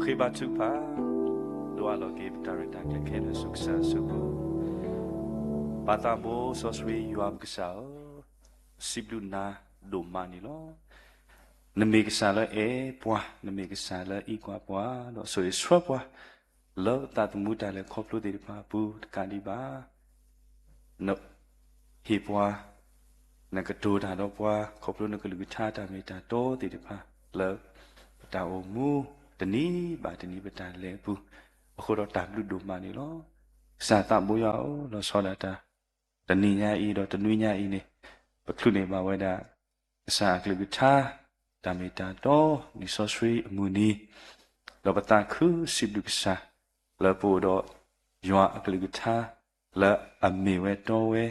ဃ့ဘါထုကဖၣ်, ဒိးအးလီၤက့ၤပတၢ်ရဲၣ်တၢ်ကျဲၤခဲလၢာ်ဆူကစၢ်အစုပူၤ, ပၢ်သးဘိစီဆှံယွၤပကစၢ်ဧၢ, စံးဘျုးနၤဒိၣ်မးန့ၣ်လီၤ. နမ့ၢ်ကစၢ်လၢအဲၣ်ပှၤ, နမ့ၢ်ကစၢ်လၢအံးကွၢ်ပှၤ, ဒီးဆိၣ်ဂ့ၤဆှၢပှၤ လၢပသးသမူတၢ်လဲၤခီဖျိသ့ၣ်တဖၣ်အပူၤတကးဒံးဘၣ် နဟ့ၣ်ပှၤ, နကတိၤတၢ်ဒီးပှၤ ခီဖျိနကလုၢ်ကထါတၢ်မ့ၢ်တၢ်တီသ့ၣ်တဖၣ် လၢပတၢ်အိၣ်မူ တနံၤဘၣ်တနံၤပတၢ်လဲၤအပူၤ, အဃိဒီးတၢ်ဘျုးဒိၣ်မးန့ၣ်လီၤ. ကစၢ်သးဘိယွၤဧၢ, လီၤဆီဒၣ်တၢ် တနံၤညါအံၤဒီးတနွံညါအံၤန့ၣ် ပချုးန့ၢ်ဘၣ်ဝဲဒၣ် ကစၢ်အကလုၢ်ကထါ တၢ်မ့ၢ်တၢ်တီ လံာ်စီဆှံအမုၢ်နံၤ, ဒီးပသးခုစံးဘျုးကစၢ် လၢပအိၣ်ဒီးယွၤအကလုၢ်ကထါ လၢအမ့ၢ်ဝဲတီဝဲ,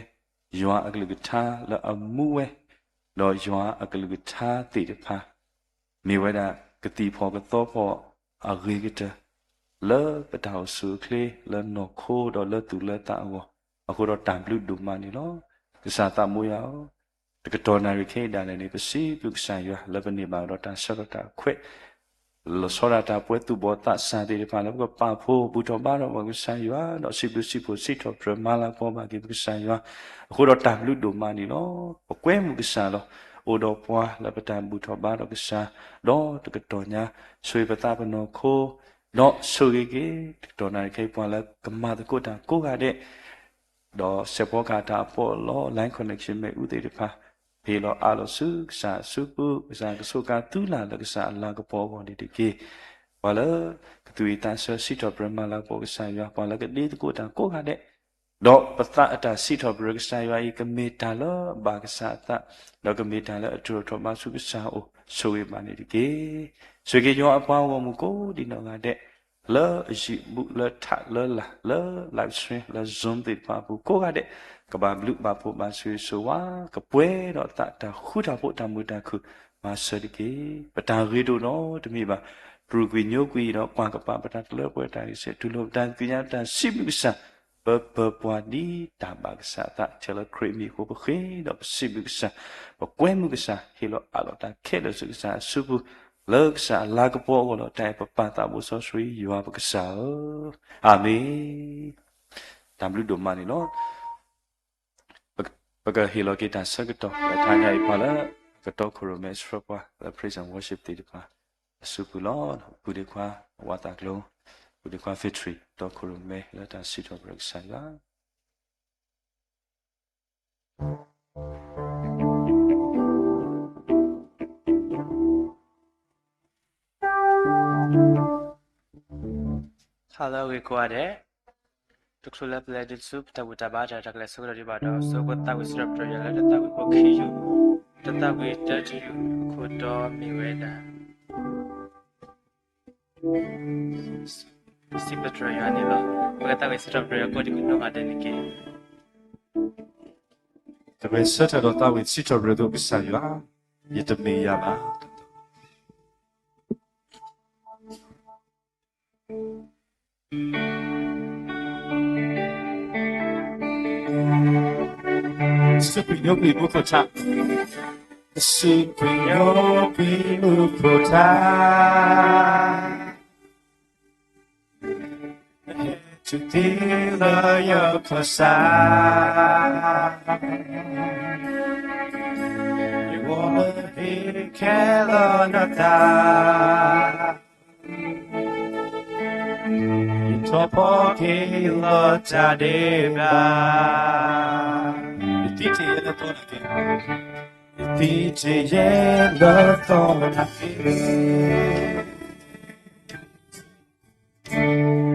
ယွၤအကလုၢ်ကထါလၢအမူဝဲ, ဒီးယွၤအကလုၢ်ကထါသ့ၣ်တဖၣ် မ့ၢ်ဝဲဒၣ်ကသံၣ်ဖီၣ်ကသီဖီၣ်အဂ့ၤကတၢၢ် လၢပတၢ်အိၣ်ဆူၣ်အိၣ်ချ့လၢနီၢ်ခိဒီးလၢသူၣ်လၢသးအဂီၢ်, အဃိဒီးတၢ်ဘျုးဒိၣ်မးန့ၣ်လီၤ. ကစၢ်သးဘိယွၤဧၢ, တကတီၢ်နၣ်ရံၣ်ခဲအံၤဒၣ်လဲာ်န့ၣ် ပစံးဘျုးကစၢ်ယွၤ လၢပန့ၢ်ဘၣ်ဒီးတၢ်ဆၢကတီၢ်တၢ်ခွဲး လီၤဆီဒၣ်တၢ်ပှဲၤသူၣ်ဘီၣ်သးစၢ်သ့ၣ်တဖၣ်လၢပကပာ်ဖှိၣ်ဘူၣ်ထီၣ်ဘါထီၣ်ဘၣ်ကစၢ်ယွၤ ဒီးစံးဘျုးစံးဖှိၣ်စံးထီၣ်ပတြၢၤမၤလၤကပီၤဘၣ်က့ၤပကစၢ်ယွၤ, အဃိဒီးတၢ်ဘျုးဒိၣ်မးန့ၣ်လီၤ. ပကွဲမုာ်ကစၢ်လီၤ. အိၣ်ဒီးပှၤလၢပတၢ်ဘူၣ်ထီၣ်ဘါထီၣ်ကစၢ် ဒီးတကတီၢ်ညါ ဆိၣ်ဂ့ၤပသးပနီၢ်ခိ ဒီးဆိၣ်ဂ့ၤက့ၤ တကတီၢ်နၣ်ရံၣ်ခဲအံၤပှၤလၢကမၤသကိးတၢ်ကိးဂၤဒဲး ဒီးစဲးဖီကဟၣ်တၢ်အပီးအလီ line connection မ့ၣ်အူသ့ၣ်တဖၣ် ဟ့ၣ်လီၤအးလီၤဆူကစၢ်အစုပူၤ, ကစၢ်ကဆိးကါသုလၢ်လၢကစၢ်အလၤကပီၤအဂီၢ်န့ၣ်တက့ၢ်. ပှၤလၢကသူၣ်ဝံၣ်သးဆၢစံးထီၣ်ပတြၢၤမၤလၤကပီၤကစၢ်ယွၤ, ပှၤလၢကဒ့သကိးတၢ်ကိးဂၤဒဲး, ဒီးပသးအတၢ်စံးထီၣ်ပတြၢၤကစၢ်ယွၤအံၤ ကမ့ၢ်တၢ်လၢအဘၣ်ကစၢ်အသး, ဒီးကမ့ၢ်တၢ်လၢအထုးထီၣ်ထီၣ်ဘးဆူကစၢ်အအိၣ်, ဆိၣ်ဂ့ၤဘၣ်န့ၣ်တက့ၢ်. ဆိၣ်ဂ့ၤက့ၤယွၤအပှၤဂီၢ်မုၢ်ကိးဒံးနီၢ်ဂၤဒဲး လၢအယံၤဘူးလၢထးလၢလာ် လၢ live stream လၢ Zoom သ့ၣ်တဖၣ်အပူၤကိးဂၤဒဲး, ကဘၣ်ဘျုးဘၣ်ဖှိၣ်ဘၣ်ဆိၣ်ဂ့ၤဆိၣ်ဝါ, ကပှဲၤဒီးသးတၢ်ဃူတၢ်ဖိးတၢ်မုာ်တၢ်ခုၣ်မၤစၢၤတက့ၢ်. ပတၢ်ဂ့ၤဒိၣ်ဒီးတမ့ၢ်ဘၣ်, ပြူၢ်ကွံာ်ညိကွံာ်ဒီးကွၢ်ကပၤပတၢ်တလၢပှဲၤတၢ်ဂံၢ်စဲး တူၢ်လိာ်ပတၢ်သ့ၣ်ညါပတၢ်စံးဘျုးကစၢ်, ပပၢၤပှၤဒ်တၢ်ဘၣ်ကစၢ်အသး ထဲလၢခရံာ်အမံၤအဃိပဃ့ဒီးပစံးဘျုးကစၢ်, ပကွဲမုာ်ကစၢ်, ဟ့ၣ်လီၤအးလီၤတၢ်ခဲလၢာ်ဆူကစၢ်အစုပူၤ, လၢကစၢ်အလၤကပီၤအဂီၢ်လီၤ. တၢ်အဲၣ်ပပၢ်သးဘိစီဆှံယွၤပကစၢ်ဧၢ, အၤမ့ၣ်. တၢ်ဘျုးဒိၣ်မးန့ၣ်လီၤ. ပကဟ့ၣ်လီၤက့ၤတၢ်ဆၢကတီၢ် လၢတဟါညါအံၤ ပှၤလၢကတီခိၣ်ရိၣ်မဲဆှၢပှၤလၢ praise and worship သ့ၣ်တဖၣ်အစုပူၤလီၤ. ပုၢ်ဒ့ခွါ ဝါသးကျိ, ပုၢ်ဒ့ခွါ Victory တီခိၣ်ရိၣ်မဲလၢတၢ်စံးထီၣ်ပတြၢၤကစၢ်ယွၤ. Hello ဂ့ၤကိးဂၤဒဲး, တချုးလၢပလဲၤဒ်ဆူပတၢ်ဘူၣ်တၢ်ဘါတၢ်ရဲၣ်တၢ်ကျဲၤဆၢကတီၢ်ဒံးဘၣ်ဒီး ဆိကမိၣ်သးဝံၣ်စံးထီၣ်ပတြၢၤယွၤလၢတၢ်သးဝံၣ်ဖိခံယူၢ်, တၢ်သးဝံၣ်တၢတယူၢ် ခိၣ်တီမ့ၢ်ဝဲဒၣ် စံးပတြၢၤယွၤန့ၣ်လီၤ. ပကသးဝံၣ်စံးထီၣ်ပတြၢၤယွၤကိးဒံးကနီၢ်ဂၤဒဲးန့ၣ်တက့ၢ်. တဂဲၤဆၢထၢၣ်ဒီးသးဝံၣ်စံးထီၣ်ပတြၢၤသိးကစၢ်ယွၤ, ယတမ့ၢ်ယၤဘၣ်. စူၢ်ကွံာ်ညိကွံာ်မူခိၣ်ထး, စူၢ်ကွံာ်ညိကွံာ်မူခိၣ်ထး, ဟဲတုၤသ့လၢယခီၣ်စး, ယဂီၢ်လၢဟ့ၣ်ခဲလၢာ်နသး ယထီၣ်ဖီက့ၤလၢတၢ်ဒဲးဘး, ယသံတ့ၢ်ယဲလၢသီနၤက့, ယသံတ့ၢ်ယဲလၢသီနၤက့,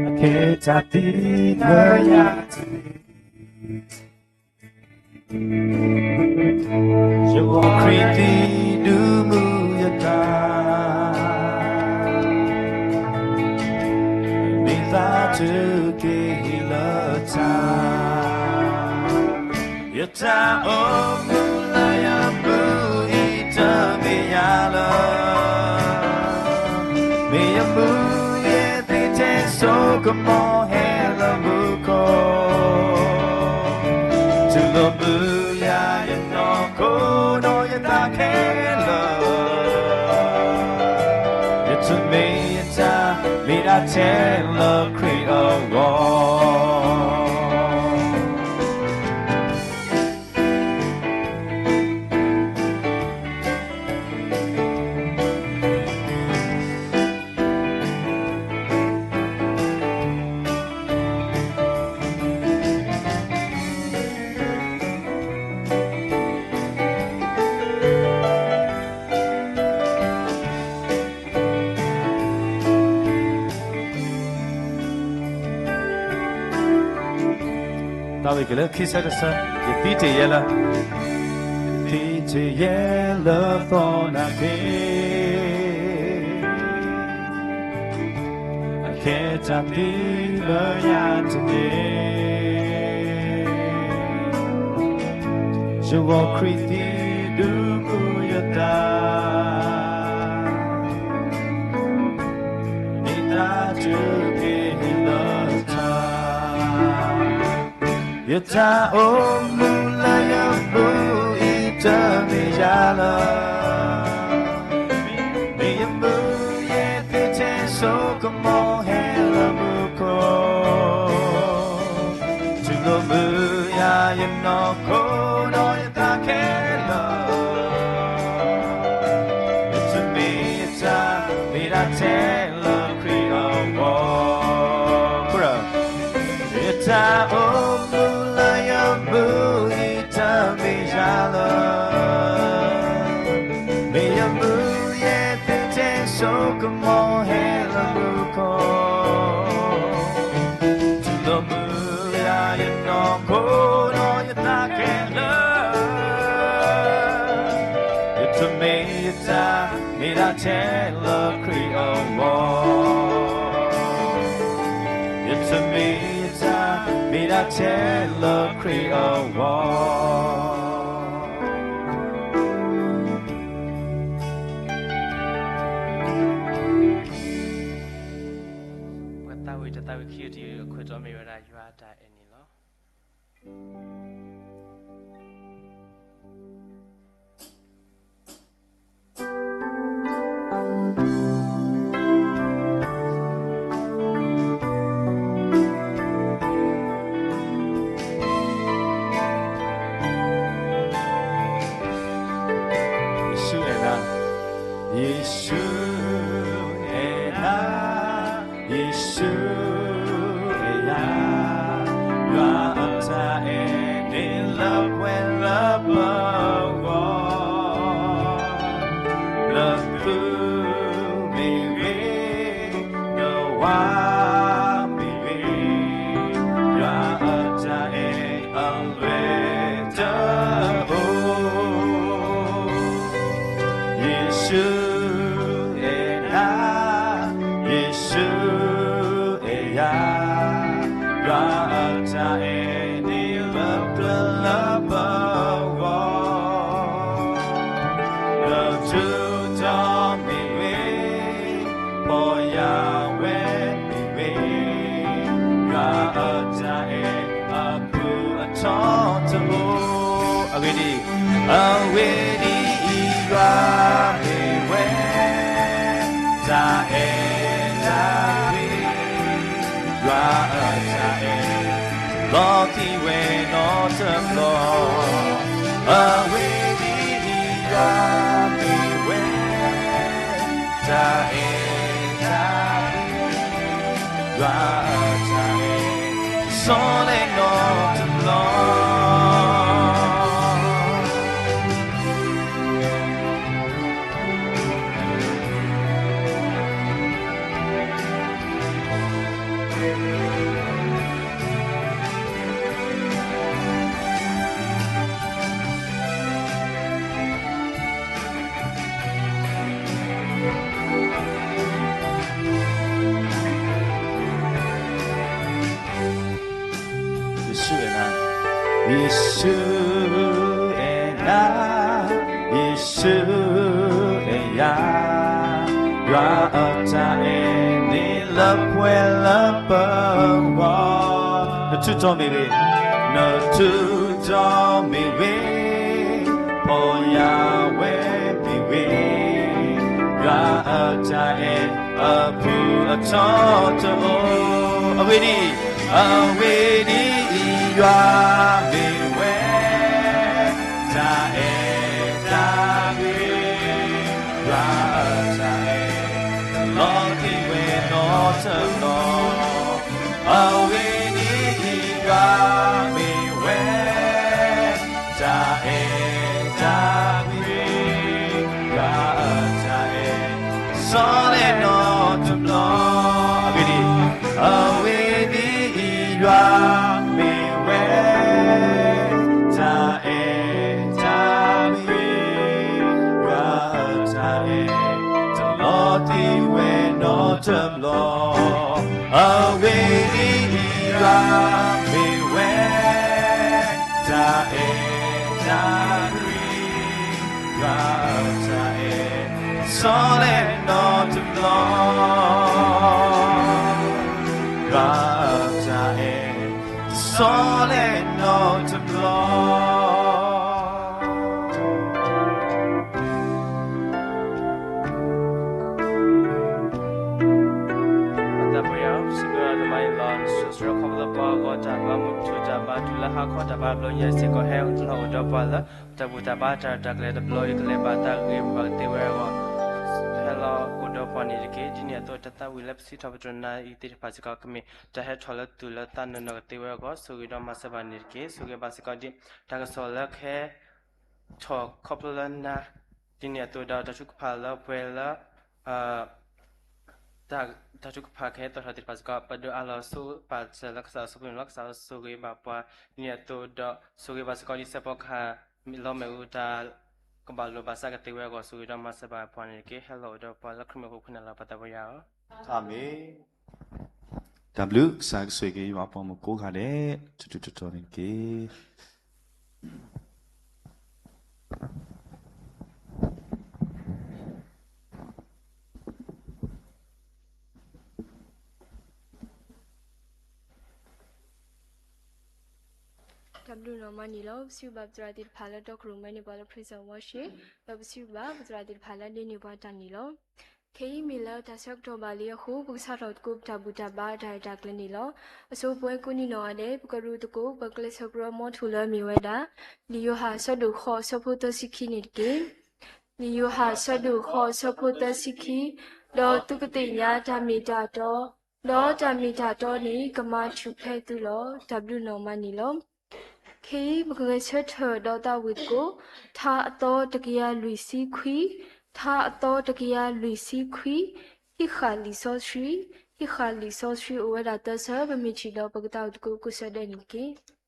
အကဲတၢ်သံလၢယၤတမံၤ ယဂီၢ်ခရံာ်သံဒုးမုာ်ယသး, မ့ၢ်သးထုးက့ၤလၢတၢ်, ယတၢ်အိၣ်မူလၢယမူအံၤတမ့ၢ်ယၤလၢၤ, မ့ၢ်ယမူယသ့ထဲစိကမီၤဟဲလၢမူခိၣ် တူၢ်လိာ်မုာ်ယၤယနီၢ်ခိဒီးယသးခဲလၢာ်, ယတမ့ၢ်ယတၢ် လၢခံဆၢတဆၢ, ယသံတ့ၢ်ယဲလၢ, ယသံတ့ၢ်ယဲလၢသီနၢ်က့, အခဲတၢ်သံလၢယၤတန့ၢ်, ယဂီၢ်ခရံာ်သံဒုးမူယသး မ့ၢ်တၢ်ဒုးက့ၤဟ့ၣ်လၢတၢ်, ယတၢ်အိၣ်မူလၢယမူအံၤတမ့ၢ်ယၤလၢၤ, မ့ၢ်ယမူယသ့ထဲဆိကမိၣ်ဟဲလၢမူခိၣ်, တူၢ်လိာ်မူယၤယနီၢ်ခိဒီးယသးခဲလၢာ် ယတမ့ၢ်ယတၢ်, မ့ၢ်ဒၣ်ထဲလၢခရံာ်အဂီၢ်, ယတၢ်အိၣ်မူလၢယမူအံၤတမ့ၢ်ယၤလၢၤ, မ့ၢ်ယမူယသ့ထဲဆိကမိၣ်ဟဲလၢမူခိၣ်, တူၢ်လိာ်မူယၤယနီၢ်ခိဒီးယသးခဲလၢာ်, ယတမ့ၢ်ယတၢ်, မ့ၢ်ဒၣ်ထဲလၢခရံာ်အဂီၢ်, ယတမ့ၢ်ယတၢ်, မ့ၢ်ဒၣ်ထဲလၢခရံာ်အဂီၢ်. ပသးဝံၣ်တသးဝံၣ်ခံတယုၢ်အခိၣ်တီမ့ၢ်ဝဲဒၣ်ယွၤအတၢ်အဲၣ်န့ၣ်လီၤ. ယ့ၣ်ၡူးအဲၣ်နၤ, ယ့ၣ်ၡူးအဲၣ်နၤ, ယ့ၣ်ၡူးအဲၣ်ယၤ, ယွၤအတၢ်အဲၣ်န့ၣ်လၢပှဲၤလၢပဂီၢ်, နသူမ့ၢ်ဂ့ၤ, နဝၤမ့ၢ်ဂ့ၤ, ယွၤအတၢ်အဲၣ်အလွဲၢ်တအိၣ်. ယ့ၣ်ၡူးအဲၣ်နၤ, ယ့ၣ်ၡူးအဲၣ်ယၤ, ယွၤအတၢ်အဲၣ်န့ၣ်လၢပျၢၤလၢပဂီၢ်, နထူးတီၤမ့ၢ်ဂ့ၤ, ပီၢ်ယၢ်ဝဲမ့ၢ်ဂ့ၤ, ယွၤအတၢ်အဲၣ်အဖုၣ်အထီတအိၣ်. အဂ့ၢ်ဒ်အံၤ, အဂ့ၢ်ဒ်အံၤ, ယွၤမ့ၢ်ဝဲ တၢ်အဲၣ်တၢ်ကွံ, ယွၤအတၢ်အဲၣ် လီၤတံၢ်ဝဲနီတဘျီ, အဂ့ၢ်ဒ်အံၤ, ယွၤမ့ၢ်ဝဲ တၢ်အဲၣ်တၢ်ကွံ, ယွၤအတၢ်အဲၣ် ဆီလဲၤနီတဘျီ. ယ့ၣ်ၡူးအဲၣ်နၤ, ယ့ၣ်ၡူးအဲၣ်နၤ, ယ့ၣ်ၡူးအဲၣ်ယၤ, ယွၤအတၢ်အဲၣ်န့ၣ်လၢပှဲၤလၢပဂီၢ်, နထူးတီၤမ့ၢ်ဂ့ၤ, နထူးတီၤမ့ၢ်ဂ့ၤ, ပီၢ်ယၢ်ဝဲမ့ၢ်ဂ့ၤ, ယွၤအတၢ်အဲၣ်အဖုၣ်အထီတအိၣ်. အဂ့ၢ်ဒ်အံၤ, အဂ့ၢ်ဒ်အံၤ, ယွၤမ့ၢ်ဝဲ တၢ်အဲၣ်တၢ်ကွံ, ယွၤအတၢ်အဲၣ် လီၤတံၢ်ဝဲနီတဘျီ, အဂ့ၢ်ဒ်အံၤ, ယွၤမ့ၢ်ဝဲ တၢ်အဲၣ်တၢ်ကွံ, ယွၤအတၢ်အဲၣ် ဆီလဲၤနီတဘျီ. အဂ့ၢ်ဒ်အံၤ, အဂ့ၢ်ဒ်အံၤ, ယွၤမ့ၢ်ဝဲ တၢ်အဲၣ်တၢ်ကွံ, ရၤတၢ်အဲၣ်, ဆီလဲၣ်နီတဘျီ, ရၤတၢ်အဲၣ်, ဆီလဲၣ်နီတဘျီ. ပသးပှဲၤယၤ စံးဘျုးတၢ်မၤအံၤလီၤ. နဆိၣ်ဆှၢခီဖျိပှၤဂီၢ်တၢ်ဘါမုၢ်ထူၣ်တၢ်ဘါထုလၢဟါခီ တၢ်ဘါဘျီညါစ့ၢ်ကီး ဟဲလီၤအိၣ်ဒီးပှၤလၢ တၢ်ဘူၣ်တၢ်ဘါတၢ်ရဲၣ်တၢ်ကျဲၤတဘျီအံၤ ကလဲၤဘၣ်တၢ်ဂ့ၤဘၣ်ကသ့ဝဲအဂီၢ် ဟဲလီၤအိၣ်ဒီးပှၤန့ၣ်တက့ၢ်. ဒ်န့ၣ်အသိး တၢ်သးဝံၣ်လၢပစံးထီၣ်ပတြၢၤနၤအံၤသ့ၣ်တဖၣ်စ့ၢ်ကီး ကမ့ၢ်တၢ်ဟဲထီၣ်လၢသူၣ်လၢသးနီၢ်နီၢ်ကသ့ဝဲအဂီၢ် ဆိၣ်ဂ့ၤဒီးမၤစၢၤဘၣ်န့ၣ်တက့ၢ်. ဆိၣ်ဂ့ၤဘၣ်စ့ၢ်ကီးဒ် တၢ်ကစီၣ်လၢကဟဲထီၣ်ခီဖျိလၢနၤ ဒ်န့ၣ်အသိးဒီး တၢ်ထုကဖၣ်လၢပှဲၤလၢ တၢ်ထုကဖၣ်ကဟဲသီၣ်ထီၣ်သ့ၣ်တဖၣ်စ့ၢ်ကီး ပဒိးအးလီၤဆိပာ်စၢၤလၢကစၢ်ယွၤအစုပူၤန့ၣ်လီၤ. ကစၢ်ယွၤဆိၣ်ဂ့ၤဘၣ်ပှၤ ဒ်န့ၣ်အသိးဒီး ဆိၣ်ဂ့ၤဘၣ်စ့ၢ်ကီးဒ်စဲးဖီကဟၣ် လီၤမ့ၣ်အူတၢ်ကဘၣ်လိာ်ဘၣ်စးကသ့ဝဲအဂီၢ် ဆိၣ်ဂ့ၤဒီးမၤစၢၤဘၣ်ပှၤန့ၣ်တက့ၢ်. ဟဲလီၤအိၣ်ဒီးပှၤလၢခရံာ်မ့ၢ်ပခိၣ်ပဃၢၤန့ၣ်လီၤ. ပသးပှဲၤယၤဧၢ, အၤမ့ၣ်. တၢ်ဘျုး ကစၢ်ကဆိၣ်ဂ့ၤက့ၤယွၤအပှၤမုၣ်ကိးဂၤဒဲး တတုၤတတီၤန့ၣ်တက့ၢ်. တၢ်ဘျုးနီၢ်မၤန့ၣ်လီၤ. ပစံးဘျုးဘၣ်ပသရၣ်သ့ၣ်တဖၣ်လၢတီခိၣ်ရိၣ်မဲန့ၢ်ပှၤလၢ praise and worship ဒီးပစံးဘျုးဘၣ်ပသရၣ်သ့ၣ်တဖၣ်လၢဒ့န့ၢ်ပှၤတၢ်န့ၣ်လီၤ. ခဲအံၤမ့ၢ်လၢတၢ်ဆၢကတီၢ်ဘၣ်လံအဃိ ပကစးထီၣ်သကိးပတၢ်ဘူၣ်တၢ်ဘါတၢ်ရဲၣ်တၢ်ကျဲၤန့ၣ်လီၤ. အဆိပှဲၤကိးနံၣ်နီၢ်ဂၤဒဲး ပကရူၢ်သကိး ပကျဲးစၢးကရၢမီထိၣ်လၢအမ့ၢ်ဝဲဒၣ် လံာ်ယိၤဟၣ်အဆၢဒိၣ်ဃိးအဆၢဖိသၢဆံခံန့ၣ်တက့ၢ်. လံာ်ယိၤဟၣ်အဆၢဒိၣ်ဃိးအဆၢဖိသၢဆံခံ, ဒီးသုကသ့ၣ်ညါတၢ်မ့ၢ်တၢ်တီ, ဒီးတၢ်မ့ၢ်တၢ်တီန့ၣ် ကမၤထူၣ်ဖျဲးသုလီၤ. တၢ်ဘျုးနီၢ်မၤန့ၣ်လီၤ. ခဲအံၤ ပကဂဲၤဆၢထၢၣ်ဒီးသးဝံၣ်သကိး ထါအသီတကယၤလွံၢ်ဆံခွံ, ထါအသီတကယၤလွံၢ်ဆံခွံ, ဟံးဃာ်လံာ်စီဆှံ, ဟံးဃာ်လံာ်စီဆှံအိၣ်ဝဲဒၣ်သၢဆၢ ပမ့ၢ်ထံၣ်ဒီးပကသးဝံၣ်သကိးကိးဆၢဒဲးန့ၣ်တက့ၢ်.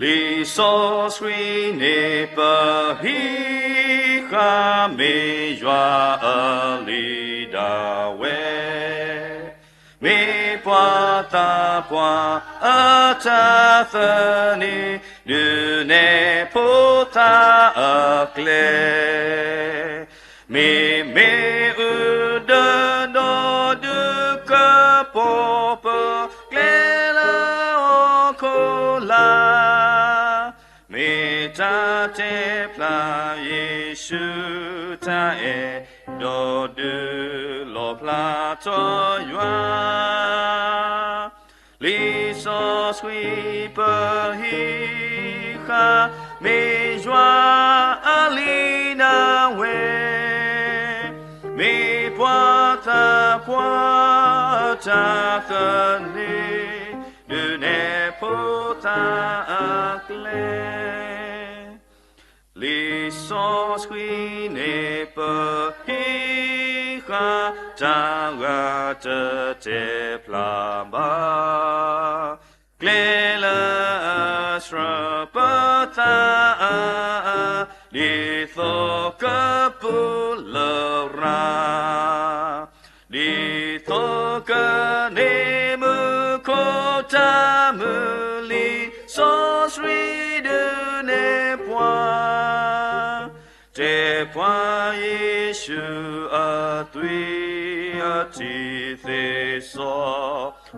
လံာ်စီဆှံန့ၣ်ပဟံးဃာ် မ့ၢ်ယွၤအလံာ်ဒၣ်ဝဲ, မ့ၢ်ပှၤသးပှၢ်အတၢ်သန့ၤ, ဒုးနဲၣ်ဖိသၣ်အကျဲ မ့မ့ၢ်အုၣ်ဒီးဒီးဒုးကပီၤပကျဲလၢဟီၣ်ခိၣ်လာ်, မ့ၢ်တၢ်တဲဖျါယ့ၣ်ၡူးတၢ်အဲၣ်, ဒီးဒုးလီၣ်ဖျါထီၣ်ယွၤ လံာ်စီဆှံပဟံးဃာ် မ့ၢ်ယွၤအလံာ်ဒၣ်ဝဲ, မ့ၢ်ပှၤသးပှၢ်တၢ်သန့ၤ, ဒုးနဲၣ်ဖိသၣ်အကျဲ လံာ်စီဆှံန့ၣ်ပဟံးဃာ် တၢ်ဂၤတတဲဖျါဘၣ်, ကျဲလၢအဆှၢပသး ဒ်သိးကပူၤလရာ် ဒ်သိးကန့ၢ်မူခိၣ်တၢ်မုၢ် လံာ်စီဆှံဒုးနဲၣ်ပှၤ, တဲပှၤယ့ၣ်ၡူးအသွံၣ်အထံၣ်သ့စီ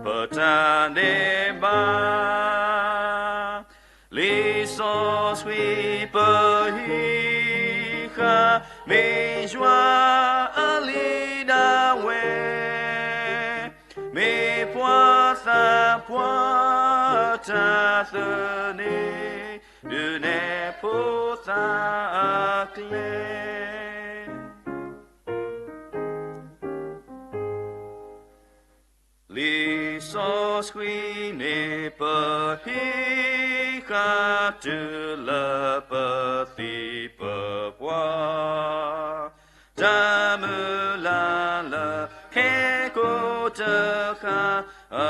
ပတၢ်ဒဲးဘး လံာ်စီဆှံပဟံးဃာ် မ့ၢ်ယွၤအလံာ်ဒၣ်ဝဲ, မ့ၢ်ပှၤသးပှၢ်တၢ်သန့ၤ, ဒုးနဲၣ်ဖိသၣ်အကျဲ လံာ်စီဆှံန့ၣ်ပဟံးဃာ် တုၤလၢပသံပပှၢ် တၢ်မုၢ်လၢ်လၢဟဲကိးတဃၣ်, အ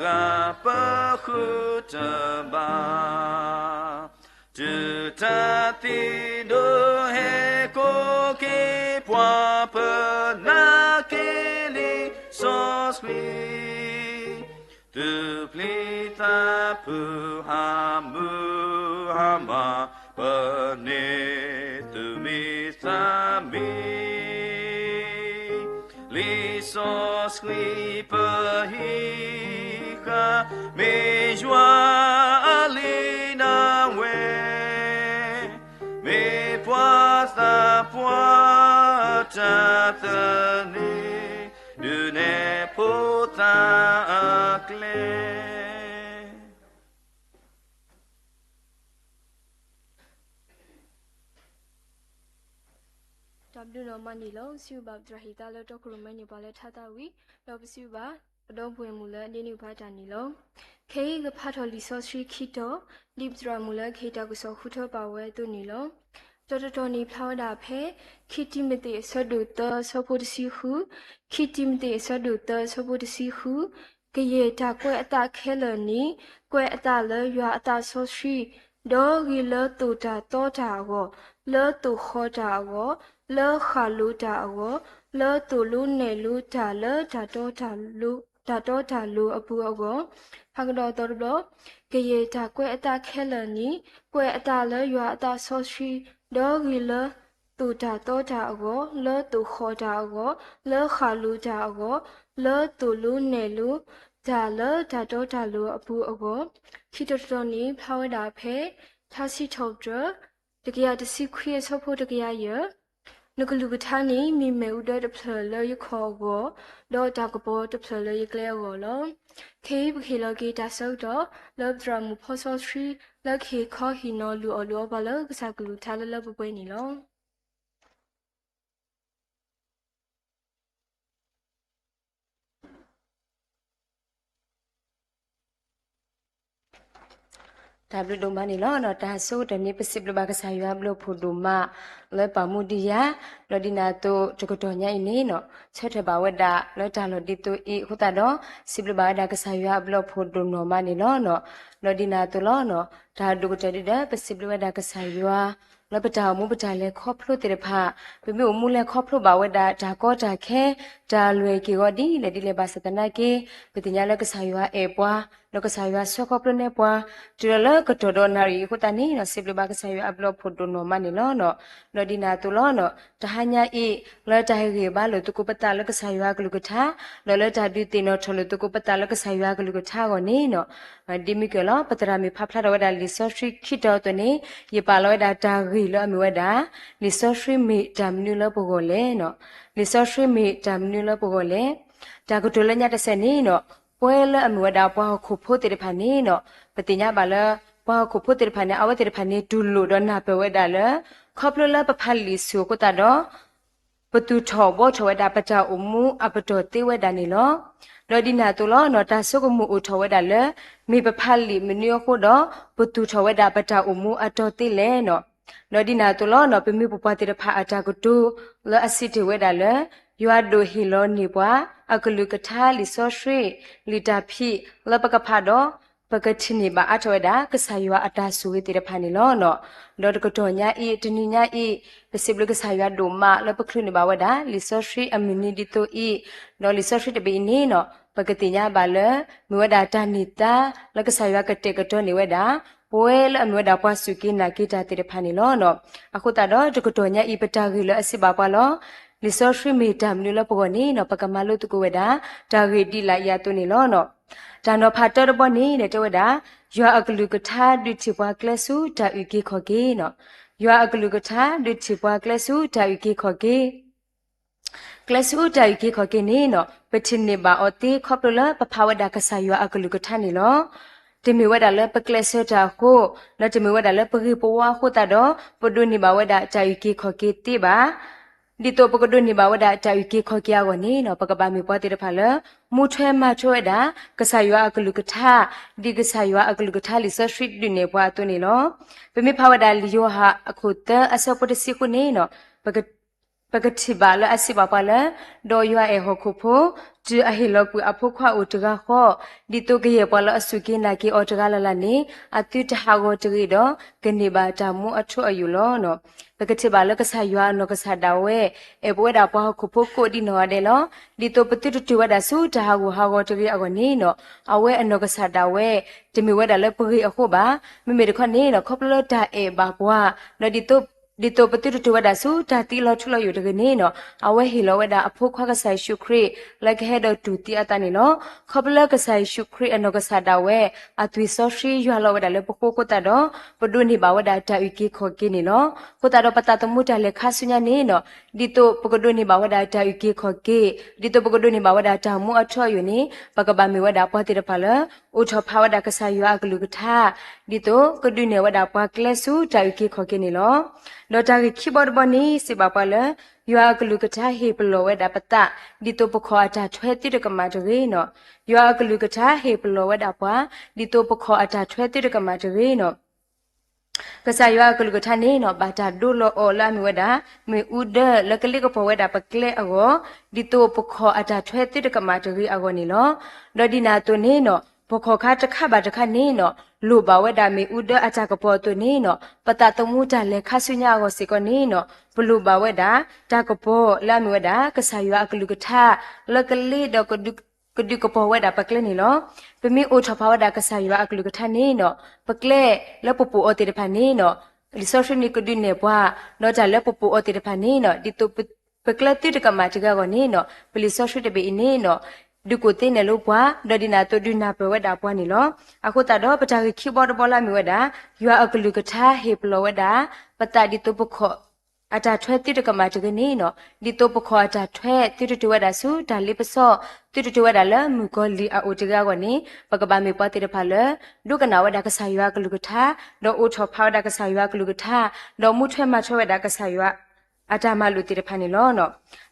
ဂၤပဃုတဘၣ်. တုၤတၢ်သံဒိၣ်ဟဲကိးက့ၤပှၤ, ပနာ်က့ၤလံာ်စီဆှံ သုပျံၤသးဖုးဟးမုၢ်ဟါမး, ပန့ၢ်သုးမ့ၢ်သးမံ, လံာ်စီဆှံပဟံးဃာ်, မ့ၢ်ယွၤအလံာ်နၢ်ဝဲ, မ့ၢ်ပှၤသးပှၢ်တၢ်သန့ၤ, ဒုးနဲၣ်ဖိသၣ်အကျဲ. တၢ်ဘျုးနီၢ်မးန့ၣ်လီၤ. ပစံးဘၣ်ပသရၣ်ဟ့ၣ်သါလၢတီခိၣ်ရိၣ်မဲန့ၣ် ပှၤလၢထါသးဝံၤ, ဒီးပစံးဘၣ်ပဒီပုၢ်ဝဲၢ်မုၣ်လၢအဒ့နုာ်ပှၤတၢ်န့ၣ်လီၤ. ခဲအံၤကဖးထီၣ်လံာ်စီဆှံခံတီၤ, ဒ်ပသရၣ်မုၣ်လၢကဟ့ၣ်တၢ်ကစီၣ်ဃုထၢပာ်ဝဲအသိးန့ၣ်လီၤ. တၢ်တတီၤန့ၣ်ဖျါဝဲဒၣ်ဖဲ ခံတံၤမသ့းအဆၢဒိၣ်သၢအဆၢဖိတဆံဃု, ခံတံၤမသ့းအဆၢဒိၣ်သၢအဆၢဖိတဆံဃု, ကယဲၢ်တၢ်ကွဲးအသးခဲလၢာ်န့ၣ်, ကွဲးအသးလၢယွၤအသးစီဆှံ, ဒီးဂ့ၤလၢသိၣ်တၢ်သီတၢ်အဂီၢ်, လၢသိၣ်ဃီၤတၢ်အဂီၢ်, လၢဃၣ်လိၤတၢ်အဂီၢ်, လၢသိၣ်လိနဲၣ်လိတၢ်လၢ တၢ်တီတၢ်လိၤအပူၤအဂီၢ်, ဟးကဒီးအသီတဘျီ, ကယဲၢ်တၢ်ကွဲးအသးခဲလၢာ်န့ၣ်, ကွဲးအသးလၢယွၤအသးစီဆှံ, ဒီးဂ့ၤလၢ သိၣ်တၢ်သီတၢ်အဂီၢ်, လၢသိၣ်ဃီၤတၢ်အဂီၢ်, လၢဃၣ်လိၤတၢ်အဂီၢ်, လၢသိၣ်လိနဲၣ်လိတၢ်လၢတၢ်တီတၢ်လိၤအပူၤအဂီၢ်, ခံတီၤတတီၤန့ၣ်ဖျါဝဲဒၣ်ဖဲ ထါစံးထီၣ်ပတြၢၤ တကယၤတဆံခွံအဆၢဖိတကယၤယဲၢ်, နကလုၢ်ကထါန့ၣ် မ့ၢ်မ့ၣ်အူဒၢတဖျၢၣ်လၢယခီၣ်အဂီၢ်, ဒီးတၢ်ကပီၤတဖျၢၣ်လၢယကျဲအဂီၢ်လီၤ. ခဲအံၤပကဟ့ၣ်လီၤက့ၤတၢ်ဆၢကတီၢ် လၢပသရၣ်မုၣ်ဖီစီဆှံ လၢကဟ့ၣ်ခီဟ့ၣ်နီၤလုၢ်အီၣ်လုၢ်အီပှၤလၢကစၢ်ကလုၢ်ကထါလၢလၢပှဲၤပှဲၤန့ၣ်လီၤ. တၢ်ဘျုးဒိၣ်မးန့ၣ်လီၤ. တၢ်ဆိကတၢၢ်န့ၣ် ပစံးဘျုးဘၣ်ကစၢ်ယွၤအဘျုးအဖှိၣ်ဒိၣ်မး လၢပာ်မူဒံးယၤ, ဒီးဒ်န့ၣ်အသိးတကတီၢ်ညါအံၤန့ၣ် ဆၢထၢၣ်ဘၣ်ဝဲဒၣ်လၢတၢ်လီၢ်ဒ်သိးအံၤအဃိသတးဒီး စံးဘျုးဘၣ်ဝဲဒၣ်ကစၢ်ယွၤအဘျုးအဖှိၣ်ဒိၣ်နီၢ်မးန့ၣ်လီၤ. ဒီးဒ်န့ၣ်အသိးလီၤ. တၢ်ဒိၣ်ကတၢၢ်ဒ်ဒီး ပစံးဘျုးဝဲဒၣ်ကစၢ်ယွၤ လၢပတၢ်အိၣ်မူပတၢ်လဲၤခီဖျိသ့ၣ်တဖၣ်, ပမ့ၢ်အိၣ်မူလဲၤခီဖျိဘၣ်ဝဲဒၣ်တၢ်ကီတၢ်ခဲ, တၢ်လွဲၢ်က့ၤဂီၤဒ်လဲၣ်ဒ်လဲၣ်ဘၣ်ဆၣ်သနာ်က့ ပသ့ၣ်ညါလၢကစၢ်ယွၤအဲၣ်ပှၤ, ဒီးကစၢ်ယွၤဆှၢခီဖျိနဲပှၤ, တုၤလီၤလၢကတီၢ်ဒီးနၣ်ရံၣ်အံၤအဃိသတးန့ၣ် စံးဘျုးဘၣ်ကစၢ်ယွၤအဘျုးအဖှိၣ်ဒိၣ်နီၢ်မးန့ၣ်လီၤ. ဒီးဒ်န့ၣ်အသိးလီၤ. တဟါညါအံၤ လၢတၢ်ဟ့ၣ်ဂံၢ်ဟ့ၣ်ဘါလိာ်သကိးပသးလၢကစၢ်ယွၤအကလုၢ်ကထါ, ဒီးလၢတၢ်ဒုးသ့ၣ်နီၣ်ထီၣ်လိာ်သကိးပသးလၢကစၢ်ယွၤအကလုၢ်ကထါအဂီၢ်န့ၣ် ဒ်မ့ၢ်ကဲလီၤ ပသရၣ်မုၣ်ဖးဖျါထီၣ်ဝဲဒၣ်လံာ်စီဆှံခံတီၤအသိးန့ၣ် ယပာ်လီၤဝဲဒၣ်တၢ်ဂ့ၢ်လၢအမ့ၢ်ဝဲဒၣ် လံာ်စီဆှံမ့ၢ်တၢ်မနုၤလၢပဂီၢ်လဲၣ်. လံာ်စီဆှံမ့ၢ်တၢ်မနုၤလၢပဂီၢ်လဲၣ်. တၢ်ကတိၤလၢညါတစဲးန့ၣ် ပဝဲလၢအမ့ၢ်ဝဲဒၣ်ပှၤဟီၣ်ခိၣ်ဖိသ့ၣ်တဖၣ်န့ၣ် ပသ့ၣ်ညါဘၣ်လၢ ပှၤဟီၣ်ခိၣ်ဖိသ့ၣ်တဖၣ်န့ၣ် အဝဲသ့ၣ်တဖၣ်န့ၣ် တူၢ်လိာ်ဒီးနၢ်ပၢၢ်ဝဲဒၣ်လၢ ခီဖျိလၢပဖးလံာ်ဆူၣ်အဃိသတးဒီး ပသူၣ်ထီၣ်ဘှီထီၣ်ဝဲဒၣ်ပတၢ်အိၣ်မူအပတီၢ်သ့ဝဲဒၣ်န့ၣ်လီၤ. ဒီးဒ်န့ၣ်အသိးလီၤ. တၢ်ဆိကမိၣ်အိၣ်ထီၣ်ဝဲဒၣ်လၢ မ့ၢ်ပဖးလံာ်မနုၤအဃိဒီး ပသူၣ်ထီၣ်ဝဲဒၣ်ပတၢ်အိၣ်မူအတီၢ်သ့လဲၣ်. ဒီးဒ်န့ၣ်အသိးလီၤ. ပမ့ၢ်ပပှၤသ့ၣ်တဖၣ်အတၢ်ကတိၤလၢအစံးတ့ၢ်ဝဲဒၣ်လၢ ယွၤဒိၣ်ဟ့ၣ်လီၤန့ၢ်ပှၤ အကလုၢ်ကထါလံာ်စီဆှံ လံာ်တၢ်ဖံးလၢပကဖးဒီး ပကထံၣ်န့ၢ်ဘၣ်အါထီၣ်ဝဲဒၣ် ကစၢ်ယွၤအတၢ်ဆိၣ်ဂ့ၤသ့ၣ်တဖၣ်န့ၣ်လီၤ. ဒီးတကတီၢ်ညါအံၤ တနံၤညါအံၤ ပစံးဘျုးကစၢ်ယွၤဒိၣ်မးလၢပချုးန့ၢ်ဘၣ်ဝဲဒၣ် လံာ်စီဆှံအမုၢ်နံၤဒ်သိးအံၤ, ဒီးလံာ်စီဆှံတဘ့ၣ်အံၤန့ၣ် ပကသ့ၣ်ညါဘၣ်လၢ မ့ၢ်ဝဲဒၣ်တၢ်န့ၢ်သါ လၢကစၢ်ယွၤကတဲာ်ကတီၤန့ၢ်ဝဲဒၣ် ပဝဲလၢအမ့ၢ်ဝဲဒၣ်ပှၤစူၢ်က့ၤနာ်က့ၤတၢ်သ့ၣ်တဖၣ်န့ၣ်လီၤ. အဃိသတးဒီး တကတီၢ်ညါအံၤ ပတၢ်ဂ့ၢ်လၢအစံးဘၣ်ပှၤလီၤ. လံာ်စီဆှံမ့ၢ်တၢ်မနုၤလၢပဂီၢ်န့ၣ် ပကမၤလိသကိးဝဲဒၣ် တၢ်ဂ့ၢ်ဒ်လာ်အံၤအသိးန့ၣ်လီၤ. တၢ်နီၤဖးတၢတဘီန့ၣ် တဲဝဲဒၣ် ယွၤအကလုၢ်ကထါဒုးထံၣ်ပှၤကျဲဆူတၢ်အုၣ်က့ၤခီၣ်က့ၤ. ယွၤအကလုၢ်ကထါဒုးထံၣ်ပှၤကျဲဆူတၢ်အုၣ်က့ၤခီၣ်က့ၤ ကျဲဆူတၢ်အုၣ်က့ၤခီၣ်က့ၤန့ၣ် ပထံၣ်န့ၢ်ဘၣ်အီၤသ့ခီဖျိလၢပဖးဝဲဒၣ်ကစၢ်ယွၤအကလုၢ်ကထါန့ၣ်လီၤ. တမ့ၢ်ဝဲဒၣ်လၢပကျဲးစၢးတၢ်အဃိ, ဒီးတမ့ၢ်ဝဲဒၣ်လၢပဂ့ၤပဝါအဃိသတးဒီး ပဒိးန့ၢ်ဘၣ်ဝဲဒၣ်တၢ်အုၣ်က့ၤခီၣ်က့ၤသ့ဘၣ်. ဒ်သိးပကဒိးန့ၢ်ဘၣ်ဝဲဒၣ်တၢ်အုၣ်က့ၤခီၣ်က့ၤအဂီၢ်န့ၣ် ပကဘၣ်မ့ၢ်ပှၤသ့ၣ်တဖၣ်လၢ မူထွဲမၤထွဲဝဲဒၣ် ကစၢ်ယွၤအကလုၢ်ကထါ, ဒ်ကစၢ်ယွၤအကလုၢ်ကထါလံာ်စီဆှံဒုးနဲၣ်ပှၤအသိးန့ၣ်လီၤ. ပမ့ၢ်ဖးဝဲဒၣ်လံာ်ယိၤဟၣ်အခိၣ်သၢအဆၢဖိတဆံဃုန့ၣ် ပက ပကထံၣ်ဘၣ်လၢအစံးဘၣ်ပှၤလၢ, ဒီးယွၤအဲၣ်ဟီၣ်ခိၣ်ဖိ, တုၤအဟ့ၣ်လီၤကွံာ်အဖိခွါအိၣ်တဂၤဃီ, ဒ်သိးကယဲၢ်ပှၤလၢအစူၢ်က့ၤနာ်က့ၤအီၤတဂၤလၢ်လၢ်န့ၣ်, အသုတဟးဂီၤတဂ့ၤဒီး, ကန့ၢ်ဘၣ်တၢ်မူအထူအယိာ်လီၤ. ပကထံၣ်ဘၣ်လၢကစၢ်ယွၤအနီၢ်ကစၢ်ဒၣ်ဝဲ, အဲၣ်ပဝဲဒၣ်ပှၤဟီၣ်ခိၣ်ဖိကိးဒံးနီၢ်ဂၤဒဲးလီၤ. ဒ်သိးပသုတတုၤဝဲဒၣ်ဆူတၢ်ဟးဂူာ်ဟးဂီၤတဂ့ၤအဂီၢ်န့ၣ်ဒီး, အဝဲအနီၢ်ကစၢ်ဒၣ်ဝဲ, တမ့ၢ်ဝဲဒၣ်လၢပဂ့ၤအဃိဘၣ်. မ့မ့ၢ်တခီန့ၣ်ဒီး ခီဖျိလၢတၢ်အဲၣ်ဘၣ်ပှၤ, ဒီးဒ်သိး ဒ်သိးပသုတတုၤဝဲဒၣ်ဆူတၢ်သံလီၤထူလီၤယိာ်တဂ့ၤန့ၣ်ဒီး, အဝဲဟ့ၣ်လီၤဝဲဒၣ်အဖိခွါကစၢ်ယ့ၣ်ၡူးခရံာ် လၢကဟဲဒီးတူၢ်သံအသးန့ၣ်လီၤ. ခီဖျိလၢကစၢ်ယ့ၣ်ၡူးခရံာ်အနီၢ်ကစၢ်ဒၣ်ဝဲ, အသွံၣ်စီဆှံယွၤလီၤဝဲဒၣ်လၢပဃိအဃိသတးဒီး, ပဒိးန့ၢ်ဘၣ်ဝဲဒၣ်တၢ်အုၣ်က့ၤခီၣ်က့ၤန့ၣ်လီၤ. အဃိသတးဒီးပသးသမူတၢ်လဲၤခါဆူညါန့ၣ်ဒီး, ဒ်သိးပကဒိးန့ၢ်ဘၣ်ဝဲဒၣ်တၢ်အုၣ်က့ၤခီၣ်က့ၤ, ဒ်သိးပကဒိးန့ၢ်ဘၣ်ဝဲဒၣ်တၢ်မူအထူအယိာ်န့ၣ်, ပကဘၣ်မ့ၢ်ဝဲဒၣ်ပှၤသ့ၣ်တဖၣ်လၢ အိၣ်ထီၣ်ဖးဝဲဒၣ်ကစၢ်ယွၤအကလုၢ်ကထါ, ဒ်သိးကဒုးနဲၣ်ဝဲဒၣ်ပှၤကျဲဆူတၢ်အုၣ်က့ၤခီၣ်က့ၤန့ၣ်လီၤ. ဒီးတၢ်ဂ့ၢ်ခံဘီတဘီန့ၣ် စံးဘၣ်ပှၤလၢ, ယွၤအကလုၢ်ကထါဟ့ၣ်ပလီၢ်ဝဲဒၣ်ပသး, ဒ်သိးပခီၣ်အတၢ်ထွဲသုတကမၣ်တဂ့ၤန့ၣ်. ယွၤအကလုၢ်ကထါဟ့ၣ်ပလီၢ်ဝဲဒၣ်ပှၤ, ဒ်သိးပခီၣ်အတၢ်ထွဲသုတကမၣ်တဂ့ၤန့ၣ်. ကစၢ်ယွၤအကလုၢ်ကထါန့ၣ်ဒီး ဘၣ်တၢ်ဒိလီၤအီၤလၢအမ့ၢ်ဝဲဒၣ်, မ့ၣ်အူဒၢလၢကလ့ကပီၤဝဲဒၣ်ပကျဲအဂီၢ်, ဒ်သိးပခီၣ်အတၢ်ထွဲသုတကမၣ်တဂ့ၤအဂီၢ်န့ၣ်လီၤ. ဒီးဒ်န့ၣ်အသိးန့ၣ်ဒီး, ပခီၣ်ခါတခါဘၣ်တခါန့ၣ်ဒီး, လိၣ်ဘၣ်ဝဲဒၣ်မ့ၣ်အူဒၢအတၢ်ကပီၤအသိးန့ၣ်ဒီး, ပသးသမူတၢ်လဲၤခါဆူညါအဂီၢ်စ့ၢ်ကီးန့ၣ်ဒီး, ပလိၣ်ဘၣ်ဝဲဒၣ်တၢ်ကပီၤလၢအမ့ၢ်ဝဲဒၣ် ကစၢ်ယွၤအကလုၢ်ကထါ, လၢကလ့ဒီးကဒုးကပီၤဝဲဒၣ်ပကျဲန့ၣ်လီၤ. ပမ့ၢ်အိၣ်ထီၣ်ဖးဝဲဒၣ်ကစၢ်ယွၤအကလုၢ်ကထါန့ၣ်ဒီး, ပကျဲလၢပပိာ်အီၤသ့ၣ်တဖၣ်န့ၣ်ဒီး, လံာ်စီဆှံန့ၣ်ကဒုးနဲၣ်ပှၤ, ဒီးတၢ်လၢပပိာ်အီၤသ့ၣ်တဖၣ်န့ၣ်ဒီး, ဒ်သိးပကျဲသုတကမၣ်တဂ့ၤအဂီၢ်န့ၣ်ဒီး, ပလံာ်စီဆှံတဘ့ၣ်အံၤန့ၣ်ဒီး, ဒုးကူၣ်သ့နဲၣ်လိပှၤ, ဒီးဒ်န့ၣ်အသိးဒုးနၢ်ပၢၢ်ဝဲဒၣ်ပှၤန့ၣ်လီၤ. အဃိသတးဒီးပတၢ်ဂ့ၢ်ခံဘီတဘီလၢအမ့ၢ်ဝဲဒၣ်, ယွၤအကလုၢ်ကထါဟ့ၣ်ပလီၢ်ဝဲဒၣ်, ပသးဒ်သိးပခီၣ် အတၢ်ထွဲသုတကမၣ်တဂ့ၤန့ၣ်ဒီး, ဒ်သိးပခီၣ်အတၢ်ထွဲသုတတုၤဝဲဒၣ်ဆူတၢ်လ့ပစီ, သုတတုၤဝဲဒၣ်လၢမုၣ်ကီၤလံၢ်အအိၣ်တဂ့ၤအဂီၢ်န့ၣ်, ပကဘၣ်မ့ၢ်ပှၤသ့ၣ်တဖၣ်လၢ, ဒိကနၣ်ဝဲဒၣ်ကစၢ်ယွၤအကလုၢ်ကထါ, ဒီးအိၣ်ထီၣ်ဖးဝဲဒၣ်ကစၢ်ယွၤအကလုၢ်ကထါ, ဒီးမူထွဲမၤထွဲဝဲဒၣ်ကစၢ်ယွၤ အတၢ်မၤလိာ်သ့ၣ်တဖၣ်န့ၣ်လီၤ.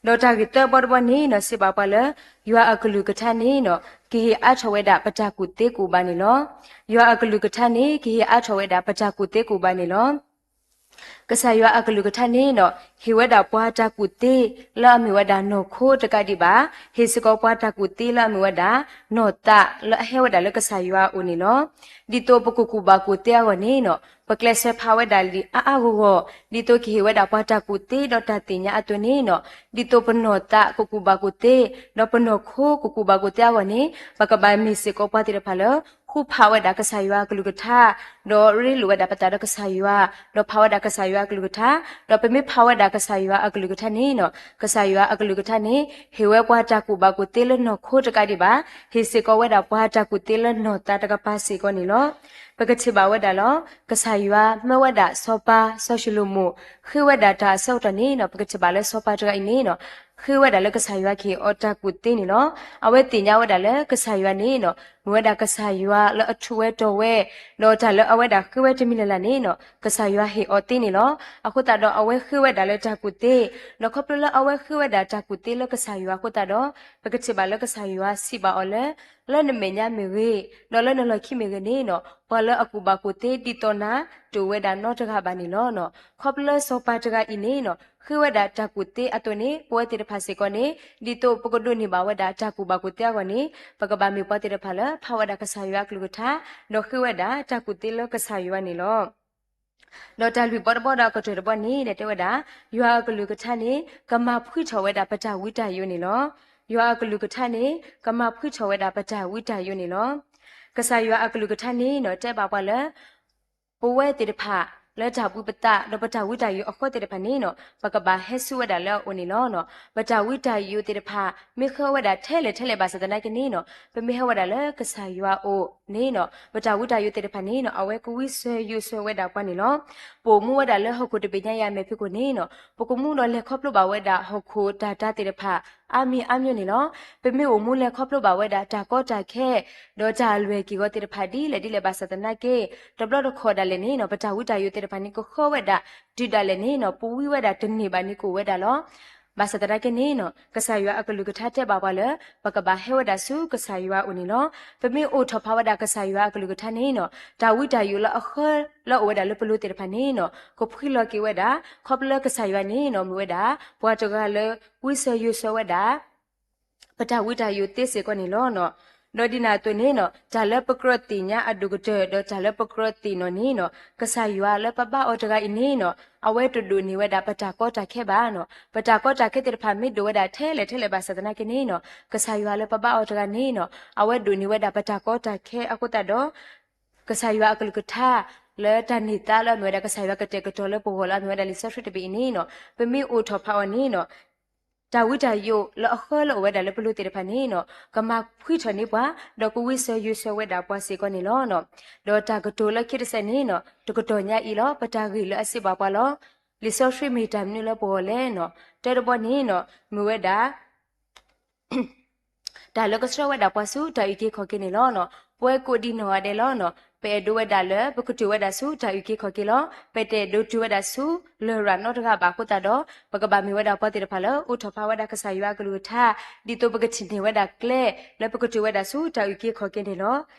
ဒီးတၢ်ဂ့ၢ်သၢဘီတဘီန့ၣ်ဒီး စံးဘၣ်ပှၤလၢ, ယွၤအကလုၢ်ကထါန့ၣ်ဒီး, ကဟ့ၣ်အါထီၣ်ဝဲဒၣ်ပတၢ်ကူၣ်သ့ကူၣ်ဘၣ်န့ၣ်လီၤ. ယွၤအကလုၢ်ကထါန့ၣ် ကဟ့ၣ်အါထီၣ်ဝဲဒၣ်ပတၢ်ကူၣ်သ့ကူၣ်ဘၣ်န့ၣ်လီၤ. ကစၢ်ယွၤအကလုၢ်ကထါန့ၣ်ဒီး, ဟ့ၣ်ဝဲဒၣ်ပှၤတၢ်ကူၣ်သ့လၢအမ့ၢ်ဝဲဒၣ်နီၢ်ခိတကးဒံးဘၣ်, ဟ့ၣ်စ့ၢ်ကီးပှၤတၢ်ကူၣ်သ့လၢအမ့ၢ်ဝဲဒၣ်, နီၢ်သးလၢအဟဲဝဲဒၣ်လၢကစၢ်ယွၤအအိၣ်န့ၣ်လီၤ. ဒ်သိးပကကူၣ်ဘၣ်ကူၣ်သ့အဂီၢ်န့ၣ်ဒီး, ပကျဲးစၢးဖးဝဲဒၣ်လံာ်အါအါဂီၢ်ဂီၢ်, ဒ်သိးကဟ့ၣ်ဝဲဒၣ်ပှၤတၢ်ကူၣ်သ့ဒီးတၢ်သ့ၣ်ညါအသိးန့ၣ်ဒီး, ဒ်သိးပနီၢ်သးကကူၣ်ဘၣ်ကူၣ်သ့, ဒီးပနီၢ်ခိကကူၣ်ဘၣ်ကူၣ်သ့အဂီၢ်န့ၣ်, ပကဘၣ်မ့ၢ်စ့ၢ်ကီးပှၤသ့ၣ်တဖၣ်လၢ, ဃူဖးဝဲဒၣ်ကစၢ်ယွၤအကလုၢ်ကထါ, ဒီးရ့လိာ်ဝဲဒၣ်ပသးဒီးကစၢ်ယွၤ, ဒီးဖးဝဲဒၣ်ကစၢ်ယွၤအကလုၢ်ကထါ, ဒီးပမ့ၢ်ဖးဝဲဒၣ်ကစၢ်ယွၤအကလုၢ်ကထါန့ၣ်ဒီး, ကစၢ်ယွၤအကလုၢ်ကထါန့ၣ်, ဟ့ၣ်ဝဲပှၤတၢ်ကူၣ်ဘၣ်ကူၣ်သ့လၢနီၢ်ခိတကးဒံးဘၣ်, ဟ့ၣ်စ့ၢ်ကီးဝဲဒၣ်ပှၤတၢ်ကူၣ်သ့လၢနီၢ်သးတကပၤစ့ၢ်ကီးန့ၣ်လီၤ. ပကထံၣ်ဘၣ်ဝဲဒၣ်လီၤ, ကစၢ်ယွၤမၢဝဲဒၣ်စီၤပၤစီၤၡလိၤမိၣ်, ဃ့ဝဲဒၣ်တၢ်အဆၢကတီၢ်န့ၣ်ဒီး ပကထံၣ်ဘၣ်လၢစီၤပၤတဂၤအံၤန့ၣ်ဒီး, ဃ့ဝဲဒၣ်လၢကစၢ်ယွၤကဟ့ၣ်အီၤတၢ်ကူၣ်သ့န့ၣ်လီၤ. အဝဲသ့ၣ်ညါဝဲဒၣ်လၢကစၢ်ယွၤန့ၣ်ဒီး, မ့ၢ်ဝဲဒၣ်ကစၢ်ယွၤလၢအထူးဝဲတီၤဝဲ, ဒီးတၢ်လၢအဝဲဒၣ်ဃ့ဝဲတမံၤလၢ်လၢ်န့ၣ်ဒီး, ကစၢ်ယွၤဟ့ၣ်အီၤသ့န့ၣ်လီၤ. အဃိသတးဒီးအဝဲဃ့ဝဲဒၣ်လၢတၢ်ကူၣ်သ့, ဒီးခီဖျိလၢအဝဲဃ့ဝဲဒၣ်တၢ်ကူၣ်သ့လၢကစၢ်ယွၤအဃိသတးဒီး, ပကထံၣ်ဘၣ်လၢကစၢ်ယွၤစံးဘၣ်အီၤလၢ, လၢနမဲာ်ညါမ့ၢ်ဂ့ၤ, ဒီးလၢနလီၢ်ခံမ့ၢ်ဂ့ၤန့ၣ်ဒီး, ပှၤလၢအကူၣ်ဘၣ်ကူၣ်သ့ဒ်သိးနၤ, တအိၣ်ဝဲဒၣ်နီတဂၤဘၣ်န့ၣ်လီၤ. ခီဖျိလၢစီၤပၤတဂၤအံၤန့ၣ်ဒီး, ဃ့ဝဲဒၣ်တၢ်ကူၣ်သ့အသိးန့ၣ် ပဝဲသ့ၣ်တဖၣ်စ့ၢ်ကီးန့ၣ်, ဒ်သိးပကဒိးန့ၢ်ဘၣ်ဝဲဒၣ်တၢ်ကူၣ်ဘၣ်ကူၣ်သ့အဂီၢ်န့ၣ်, ပကဘၣ်မ့ၢ်ပှၤသ့ၣ်တဖၣ်လၢဖးဝဲဒၣ်ကစၢ်ယွၤအကလုၢ်ကထါ, ဒီးဃ့ဝဲဒၣ်တၢ်ကူၣ်သ့လၢကစၢ်ယွၤန့ၣ်လီၤ. ဒီးတၢ်လွံၢ်ဘီတဘီဒီးအကတၢၢ်တဘီန့ၣ်ဒီးတဲဝဲဒၣ်, ယွၤအကလုၢ်ကထါန့ၣ် ကမၤဖှံထီၣ်ဝဲဒၣ်ပတၢ်ဝံတၢ်ယိာ်န့ၣ်လီၤ. ယွၤအကလုၢ်ကထါန့ၣ် ကမၤဖှံထီၣ်ဝဲဒၣ်ပတၢ်ဝံတၢ်ယိာ်န့ၣ်လီၤ. ကစၢ်ယွၤအကလုၢ်ကထါန့ၣ်ဒီးတဲဘၣ်ပှၤလၢ ပဝဲသ့ၣ်တဖၣ်လၢတၢ်ဘှံးပသး ဒီးပတၢ်ဝံတၢ်ယိာ်အဃိသ့ၣ်တဖၣ်န့ၣ်ဒီး ပကဘၣ်ဟဲဆူဝဲဒၣ်လၢအအိၣ်န့ၣ်လီၤ. ပတၢ်ဝံတၢ်ယိာ်သ့ၣ်တဖၣ် မ့ၢ်ဃ့ဝဲဒၣ်ထဲလဲၣ်ထဲလဲၣ်ဘၣ်ဆၣ်သနာ်က့န့ၣ်ဒီး ပမ့ၢ်ဟဲဝဲဒၣ်လၢကစၢ်ယွၤအအိၣ်န့ၣ်ဒီး ပတၢ်ဝံတၢ်ယိာ်သ့ၣ်တဖၣ်န့ၣ်ဒီး အဝဲကဝံစၢၤယိာ်စၢၤဝဲဒၣ်ပှၤန့ၣ်လီၤ. ပအိၣ်မူဝဲဒၣ်လၢဟီၣ်ခိၣ်တဘ့ၣ်ညါအံၤအမဲာ်ဖံးခိၣ်န့ၣ်ဒီး ပကမူဒီးလဲၤခီဖျိဘၣ်ဝဲဒၣ်ဟီၣ်ခိၣ်တၢ်တၤသ့ၣ်တဖၣ် အါမံၤအါမံၤန့ၣ်လီၤ. ပမ့ၢ်အိၣ်မူလဲၤခီဖျိဘၣ်ဝဲဒၣ်တၢ်ကီတၢ်ခဲ ဒီးတၢ်အလွဲၢ်က့ၢ်ဂီၤသ့ၣ်တဖၣ်ဒ်လဲၣ်ဒ်လဲၣ်ဘၣ်ဆၣ်သနာ်က့ တဘျီတခီၣ်ဒၣ်လဲာ်န့ၣ်ဒီး ပတၢ်ဝံတၢ်ယိာ်သ့ၣ်တဖၣ်န့ၣ်ကဃၢဝဲဒၣ် တုၤဒၣ်လဲာ်န့ၣ်ဒီး ပဝံဝဲဒၣ်တန့ၢ်ဘၣ်န့ၣ်ကအိၣ်ဝဲဒၣ်လီၤ. ဘၣ်ဆၣ်သနာ်က့န့ၣ်နီၤ ကစၢ်ယွၤအကလုၢ်ကထါတဲဘၣ်ပှၤလၢ ပကဘၣ်ဟဲဝဲဒၣ်ဆူကစၢ်ယွၤအအိၣ်န့ၣ်လီၤ. ပမ့ၢ်အိၣ်ထီၣ်ဖးဝဲဒၣ်ကစၢ်ယွၤအကလုၢ်ကထါန့ၣ်နီၤ တၢ်ဝံတၢ်ယိးလၢအဃၢလၢအအိၣ်ဝဲဒၣ်လၢပလိၤသ့ၣ်တဖၣ်န့ၣ်နီၤ ကဖှံလီၤက့ၤဝဲဒၣ် ခီဖျိလၢကစၢ်ယွၤန့ၣ်နီၤ မ့ၢ်ဝဲဒၣ် ပှၤတဂၤလၢဝံစၢၤယိၤဆှၢဝဲဒၣ် ပတၢ်ဝံတၢ်ယိးသ့စ့ၢ်ကီးန့ၣ်လီၤ. ဒီးဒ်န့ၣ်အသိးန့ၣ်နီၤ တၢ်လၢပကြၢးသ့ၣ်ညါအဒိၣ်ကတၢၢ် ဒီးတၢ်လၢပကြၢးသ့ၣ်နီၣ်န့ၣ်နီၤ ကစၢ်ယွၤလၢပဘါအီၤတဂၤအံၤန့ၣ်နီၤ အဝဲတဒိးန့ၢ်ဝဲဒၣ်ပတၢ်ကီတၢ်ခဲဘၣ်နီၤ. ပတၢ်ကီတၢ်ခဲသ့ၣ်တဖၣ်မ့ၢ်ဒိၣ်ဝဲဒၣ်ထဲလဲၣ်ထဲလဲၣ်ဘၣ်ဆၣ်သနာ်က့န့ၣ်နီၤ ကစၢ်ယွၤလၢပဘါအီၤတဂၤန့ၣ်နီၤ အဝဲဒိးန့ၢ်ဝဲဒၣ်ပတၢ်ကီတၢ်ခဲအဃိသတးဒီး ကစၢ်ယွၤအကလုၢ်ကထါ လၢတၢ်န့ၢ်သါလၢအမ့ၢ်ဝဲဒၣ်ကစၢ်ယွၤကတဲာ်ကတီၤလၢပဂီၢ်လၢအမ့ၢ်ဝဲဒၣ်လံာ်စီဆှံတဘ့ၣ်အံၤန့ၣ်နီၤ ပမ့ၢ်အိၣ်ထီၣ်ဖးအီၤန့ၣ်နီၤ တၢ်ဝံတၢ်ယိးလၢအဃၢလၢအအိၣ်ဝဲဒၣ်လၢပလိၤသ့ၣ်တဖၣ်န့ၣ်နီၤ ကမၤဖှံထီၣ်န့ၢ်ပှၤ ဒီးကဝံစၢၤယိၤဆှၢဝဲဒၣ်ပှၤစ့ၢ်ကီးန့ၣ်လီၤ. ဒီးတၢ်ကတိၤလၢခံတစဲးန့ၣ်နီၤ တကတီၢ်ညါအံၤလီၤ ပတၢ်ဂ့ၢ်လၢအစံးဘၣ်ပှၤလီၤ. လံာ်စီဆှံမ့ၢ်တၢ်မနုၤလၢပဂီၢ်လဲၣ်နီၤ တၢတဘီန့ၣ်နီၤ မ့ၢ်ဝဲဒၣ် တၢ်လၢကဆှၢဝဲဒၣ်ပှၤဆူတၢ်အုၣ်က့ၤခီၣ်က့ၤန့ၣ်လီၤ. ပဝဲကိးဒံးနီၢ်ဂၤဒဲးလီၤ. ပအဲၣ်ဒိးဝဲဒၣ်လၢပကတိၤဝဲဒၣ်ဆူတၢ်အုၣ်က့ၤခီၣ်က့ၤလီၤ. ပတအဲၣ်ဒိးတုၤဝဲဒၣ်ဆူလရာ်နီတဂၤဘၣ်အဃိသတးဒီး ပကဘၣ်မ့ၢ်ဝဲဒၣ်ပှၤသ့ၣ်တဖၣ်လၢအိၣ်ထီၣ်ဖးဝဲဒၣ်ကစၢ်ယွၤအကလုၢ်ကထါ ဒ်သိးပကထံၣ်န့ၢ်ဝဲဒၣ်ကျဲ လၢပကတိၤဝဲဒၣ်ဆူတၢ်အုၣ်က့ၤခီၣ်က့ၤန့ၣ်လီၤ.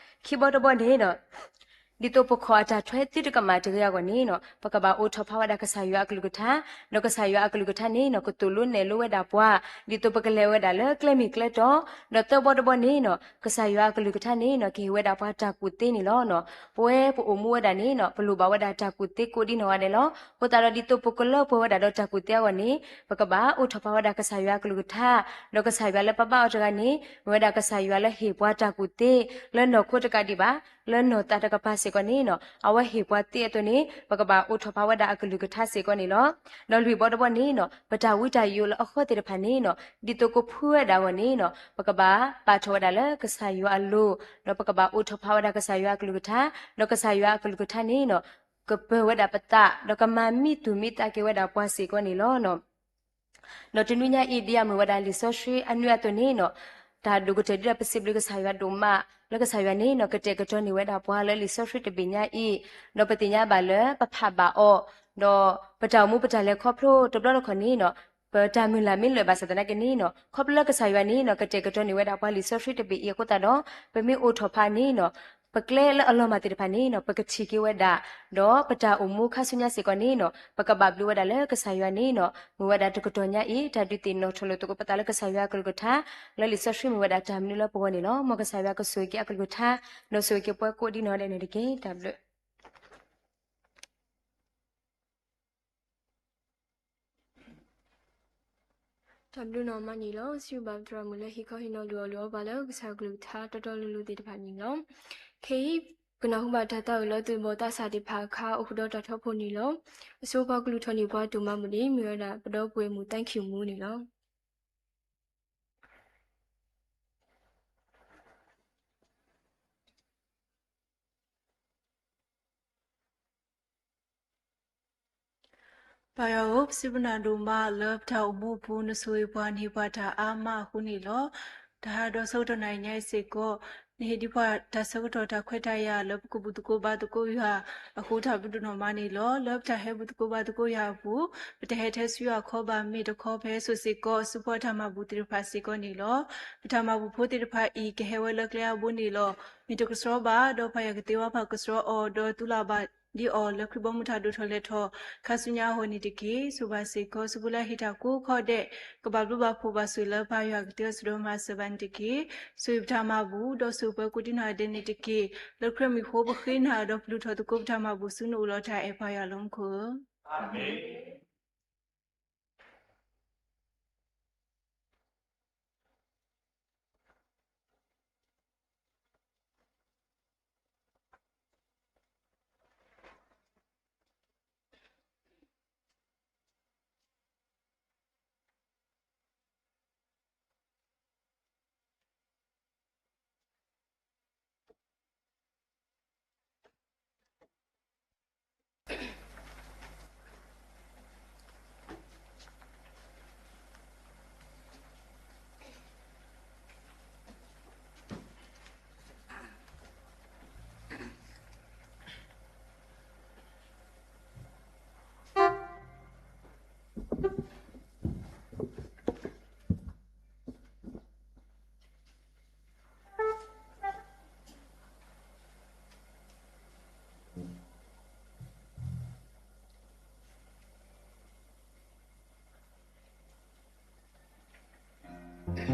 ခံဘီတဘီန့ၣ်ဒီး ဒ်သိးပခီၣ်အတၢ်ထွဲသုတကမၣ်တဂ့ၤအဂီၢ်န့ၣ်နီၤ ပကဘၣ်အိၣ်ထီၣ်ဖးဝဲဒၣ်ကစၢ်ယွၤအကလုၢ်ကထါ, ဒီးကစၢ်ယွၤအကလုၢ်ကထါန့ၣ်နီၤ ကသိၣ်လိနဲၣ်လိဝဲဒၣ်ပှၤ ဒ်သိးပကလဲၤဝဲဒၣ်လၢကျဲမ့ၢ်ကျဲတီ, ဒီးသၢဘီတဘီန့ၣ်နီၤ ကစၢ်ယွၤအကလုၢ်ကထါန့ၣ်နီၤ ကဟ့ၣ်ဝဲဒၣ်ပှၤတၢ်ကူၣ်သ့န့ၣ်လီၤ. ပဝဲပအိၣ်မူဝဲဒၣ်န့ၣ်နီၤ ပလိၣ်ဘၣ်ဝဲဒၣ်တၢ်ကူၣ်သ့ကိးဒံနီၢ်ဂၤဒဲးလီၤ. အဃိသတးဒီးဒ်သိးပကလၢပှဲၤဝဲဒၣ်ဒီးတၢ်ကူၣ်သ့အဂီၢ်န့ၣ် ပကဘၣ်အိၣ်ထီၣ်ဖးဝဲဒၣ်ကစၢ်ယွၤအကလုၢ်ကထါ, ဒီးကစၢ်ယွၤလၢပဘါအီၤတဂၤန့ၣ် မ့ၢ်ဝဲဒၣ်ကစၢ်ယွၤလၢဟ့ၣ်ပှၤတၢ်ကူၣ်သ့ လၢနီၢ်ခိတကးဒံးဘၣ် လၢနီၢ်သးတကပၤစ့ၢ်ကီးန့ၣ်နီၤ အဝဲဟ့ၣ်ပှၤသ့အသိးန့ၣ် ပကဘၣ်အိၣ်ထီၣ်ဖးဝဲဒၣ်အကလုၢ်ကထါစ့ၢ်ကီးန့ၣ်လီၤ. ဒီးလွံၢ်ဘီတဘီန့ၣ်နီၤ ပတၢ်ဝံတၢ်ယိးလၢအဃၢသ့ၣ်တဖၣ်န့ၣ်နီၤ ဒ်သိးကဖှံဝဲဒၣ်အဂီၢ်န့ၣ်နီၤ ပကဘၣ်ပာ်ထီၣ်ဝဲဒၣ်လၢကစၢ်ယွၤအလိၤ, ဒီးပကဘၣ်အိၣ်ထီၣ်ဖးဝဲဒၣ်ကစၢ်ယွၤအကလုၢ်ကထါ, ဒီးကစၢ်ယွၤအကလုၢ်ကထါန့ၣ်နီၤ ကပၢၤဝဲဒၣ်ပသး ဒီးကမၤမံသူၣ်မံသးက့ၤဝဲဒၣ်ပှၤစ့ၢ်ကီးန့ၣ်လီၤ. ဒီးတနွံညါအံၤ ဒ်အမ့ၢ်ဝဲဒၣ်လံာ်စီဆှံအနွံအသိးန့ၣ်နီၤ တၢ်ဒိၣ်ကတၢၢ်ဒ်ဒီးပစံးဘျုးကစၢ်ယွၤဒိၣ်မး လၢကစၢ်ယွၤန့ၣ်နီၤ ကတဲာ်ကတီၤန့ၢ်ဝဲဒၣ်ပှၤလၢလံာ်စီဆှံတဘ့ၣ်ညါအံၤ, ဒီးပသ့ၣ်ညါဘၣ်လၢပဖးဘၣ်အီၤ, ဒီးပတၢ်အိၣ်မူပတၢ်လဲၤခီဖျိတဘျီတခီၣ်န့ၣ်နီၤ ပတၢ်မုၢ်လၢ်မ့ၢ်လၢာ်ဘၣ်ဆၣ်သနာ်က့န့ၣ်နီၤ ခီဖျိလၢကစၢ်ယွၤန့ၣ်နီၤ ကတဲာ်ကတီၤန့ၢ်ဝဲဒၣ်ပှၤလံာ်စီဆှံတဘ့ၣ်အံၤအဃိသတးဒီး ပမ့ၢ်အိၣ်ထီၣ်ဖးန့ၣ်နီၤ ပကျဲလၢအလီၤမၢ်သ့ၣ်တဖၣ်န့ၣ်နီၤ ပကထံၣ်က့ၤဝဲဒၣ်, ဒီးပတၢ်အိၣ်မူခါဆူညါစ့ၢ်ကီးန့ၣ်နီၤ ပကဘၣ်ဘျုးဝဲဒၣ်လၢကစၢ်ယွၤန့ၣ်နီၤ မ့ၢ်ဝဲဒၣ်တကတီၢ်ညါအံၤ တၢ်ဒုးသ့ၣ်နီၣ်ထီၣ်လိာ်သကိးပသးလၢကစၢ်ယွၤအကလုၢ်ကထါ လၢလံာ်စီဆှံမ့ၢ်ဝဲဒၣ်တၢ်မနုၤလၢပဂီၢ်န့ၣ်လီၤ. မ်ကစၢ်ယွၤကဆိၣ်ဂ့ၤက့ၤအကလုၢ်ကထါ ဒီးဆိၣ်ဂ့ၤက့ၤပှၤကိးဒံနီၢ်ဂၤဒဲးန့ၣ်တက့ၢ်. တၢ်ဘျုး တၢ်ဘျုးနီၢ်မးန့ၣ်လီၤ. စံးဘျုးဘၣ်ပသရၣ်မုၣ်လၢဟ့ၣ်ခီဟ့ၣ်နီၤလိၣ်အီၤလိၣ်အီပှၤလၢကစၢ်အကလုၢ်ကထါတီတီလိၤလိၤသ့ၣ်တဖၣ်န့ၣ်လီၤ. ခဲအံၤ ပကနၢ်ဟူဘၣ်တၢ်သးဝံၣ်လၢသုးဘီၣ်သးစၢ်သ့ၣ်တဖၣ်အခါ အိၣ်ဃုာ်ဒီးတၢ်ထီၣ်ဖိန့ၣ်လီၤ. အဆိပှၤကလုၢ်ထီၣ်န့ၢ်ပှၤဒိၣ်မးမုၢ်န့ၣ် မ့ၢ်ဝဲဒၣ်ပဒီပုၢ်ဝဲၢ်မုၣ်သန်းခင်မူန့ၣ်လီၤ. ပၢ်ယွၤဧၢ, ပစံးဘျုးနၤဒိၣ်မးလၢပတၢ်အိၣ်မူအပူၤ နဆိၣ်ဂ့ၤပှၤန့ၢ်ပှၤတၢ်အါမးအဃိန့ၣ်လီၤ. တဟါဒီးဆၢကတီၢ်နံၤညါအံၤစ့ၢ်ကီး နဟ့ၣ်ဒံးပှၤတၢ်ဆၢကတီၢ်တၢ်ခွဲးတၢ်ယာ်လၢပကဘူၣ်သကိးဘါသကိးယွၤအဃိ တၢ်ဘျုးဒိၣ်နီၢ်မးန့ၣ်လီၤ. လၢပတၢ်ဟဲဘူၣ်သကိးဘါသကိးယွၤအပူၤ ပတဟဲထဲဆူယွၤအခီဘၣ် မ့ၢ်တခီဖဲဆိၣ်စ့ၢ်ကီးဆူပှၤတၢ်မၤဘူၣ်သ့ၣ်တဖၣ်စ့ၢ်ကီးန့ၣ်လီၤ. ပတၢ်မၤဘူၣ်ဖိသ့ၣ်တဖၣ်အံၤ ကဟဲဝဲလၢကျဲအါဘိန့ၣ်လီၤ. မ့ၢ်တကဆှီဘၣ် ဒီးပၢ်ယွၤကသ့ဝဲပၢ်ကဆှီအီၤ ဒီးသူၣ်လၢ်ဘၣ်ဒံးအီၤလၢခရံာ်ဘီမုၢ်တၢ်ဒိၣ်ထီၣ်လဲၤထီၣ် ခါဆူညါအဂီၢ်န့ၣ်တက့ၢ်. ဆိၣ်ဂ့ၤဘၣ်စ့ၢ်ကီး ဆူဖိလၢအဟ့ၣ်တၢ်ကိးခီဒဲး ကဘၣ်ဘျုးဘၣ်ဖှိၣ်ဘၣ်ဆိၣ်လၢပၢ်ယွၤကသ့အီၤစ့ၢ်ဒီးမၤစၢၤဘၣ်န့ၣ်တက့ၢ်. ဆိၣ်ဂ့ၤပတၢ်မၤဘူၣ် ဒီးဆိၣ်ဂ့ၤပှၤကိးဒံနီၢ်ဂၤဒဲးန့ၣ်တက့ၢ်. လၢခရံာ်မံၤအဃိ ပဃ့နၤဒီးပလူၤထီၣ်သကိးပတၢ်မၤဘူၣ်ဆူ နအိၣ်လီၤတၢ်အဲၣ်ပၢ်ယွၤလၢမူခိၣ်ဧၢ. အၤမ့ၣ်. တၢ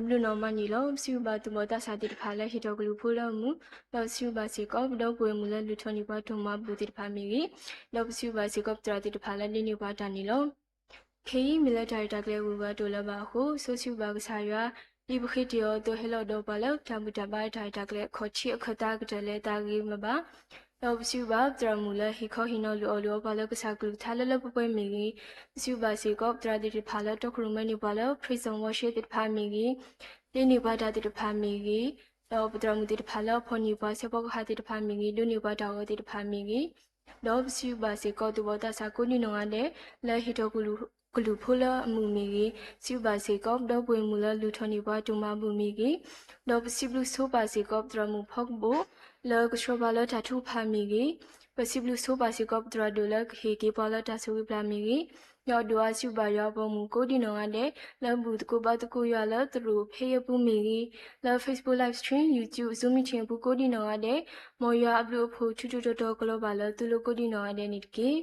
်ဘျုးနီၢ်မးန့ၣ်လီၤ. ပစံးဘျုးဘၣ်သူၣ်ဘီၣ်သးစၢ်သ့ၣ်တဖၣ်လၢဟ့ၣ်ထီၣ်ကလုၢ်ဖိလၢအမုာ်, ဒီးပစံးဘျုးဘၣ်စ့ၢ်ကီး ပဒီပုၢ်ဝဲၢ်မုၣ်လၢလုၢ်ထီၣ်န့ၢ်ပှၤတိၢ်မၤဘူၣ်သ့ၣ်တဖၣ်မ့ၢ်ဂ့ၤ, ဒီးပစံးဘျုးဘၣ်စ့ၢ်ကီး ပသရၣ်သ့ၣ်တဖၣ်လၢဒုးန့ၢ်ပှၤတၢ်န့ၣ်လီၤ. ခဲအံၤမ့ၢ်လၢတၢ်ရဲၣ်တၢ်ကျဲၤအဂုၤအဂၤတအိၣ်လၢၤဘၣ်အဃိ, စီဆှံဘၣ်ကစၢ်ယွၤ, ဒ်ပဃ့တ့ၢ်အီၤအသိးဟဲလီၤဒီးပှၤလၢတၢ်ဘူၣ်တၢ်ဘါတၢ်ရဲၣ်တၢ်ကျဲၤအခီၣ်ထံးအခၢၣ်သးကတၢၢ်လၢအသးဂ့ၤမးဘၣ်. ဒီးပစံးဘျုးဘၣ်ပသရၣ်မုၣ်လၢဟ့ၣ်ခီဟ့ၣ်နီၤလုၢ်အီၣ်လုၢ်အီပှၤလၢကစၢ်ကလုၢ်ကထါလၢလၢပှဲၤပှဲၤမ့ၢ်ဂ့ၤ, ပစံးဘျုးဘၣ်စ့ၢ်ကီးပသရၣ်သ့ၣ်တဖၣ်လၢတီခိၣ်ရိၣ်မဲန့ၢ်ပှၤလၢ praise and worship သ့ၣ်တဖၣ်မ့ၢ်ဂ့ၤ, ဒုးန့ၢ်ပှၤတၢ်သ့ၣ်တဖၣ်မ့ၢ်ဂ့ၤ, ဒီးပသရၣ်မုၣ်သ့ၣ်တဖၣ်လၢအဖီၣ်န့ၢ်ပှၤဆၢဖီကဟၣ်သ့ၣ်တဖၣ်မ့ၢ်ဂ့ၤ, ဒိးန့ၢ်ပှၤတၢ်ဂီၤသ့ၣ်တဖၣ်မ့ၢ်ဂ့ၤ, ဒီးပစံးဘျုးဘၣ်စ့ၢ်ကီးသူၣ်ဘီၣ်သးစၢ်ကိးဒံနီၢ်ဂၤဒဲး လၢဟ့ၣ်ထီၣ်ကလုၢ်ဖိလၢအမုာ်မ့ၢ်ဂ့ၤ, စံးဘျုးဘၣ်စ့ၢ်ကီးပဒီပုၢ်ဝဲၢ်မုၣ်လၢလုၢ်ထီၣ်န့ၢ်ပှၤတိၢ်မၤဘူၣ်မ့ၢ်ဂ့ၤ, ဒီးပစံးဘျုးဆိပာ်စ့ၢ်ကီးပသရၣ်မုၣ်ဖီကဘိၣ် လၢကဆှၢပှၤလၢတၢ်ထုကဖၣ်မ့ၢ်ဂ့ၤ, ပစံးဘျုးဆိပာ်စ့ၢ်ကီးပသရၣ်ဒိၣ်လၢကဟ့ၣ်က့ၤပှၤလၢတၢ်ဆိၣ်ဂ့ၤပျၢ်မ့ၢ်ဂ့ၤ, ယွၤဒိၣ်အါစုဘၣ်ယွၤအဘီအမုၢ်ကိးဒံနီၢ်ဂၤဒဲး, လၢဘူၣ်သကိးဘါသကိးယွၤလၢသရိာ်ဖဲအပူၤမ့ၢ်ဂ့ၤ, လၢ Facebook Live Stream, YouTube, Zoom Meeting အပူၤကိးဒံနီၢ်ဂၤဒဲး, မ်ယွၤအဘျုးအဖှိၣ်ထူထူတီတီကလီၤဘၣ်လၢသုလိၤကိးဒံနီၢ်ဂၤဒဲးန့ၣ်တက့ၢ်.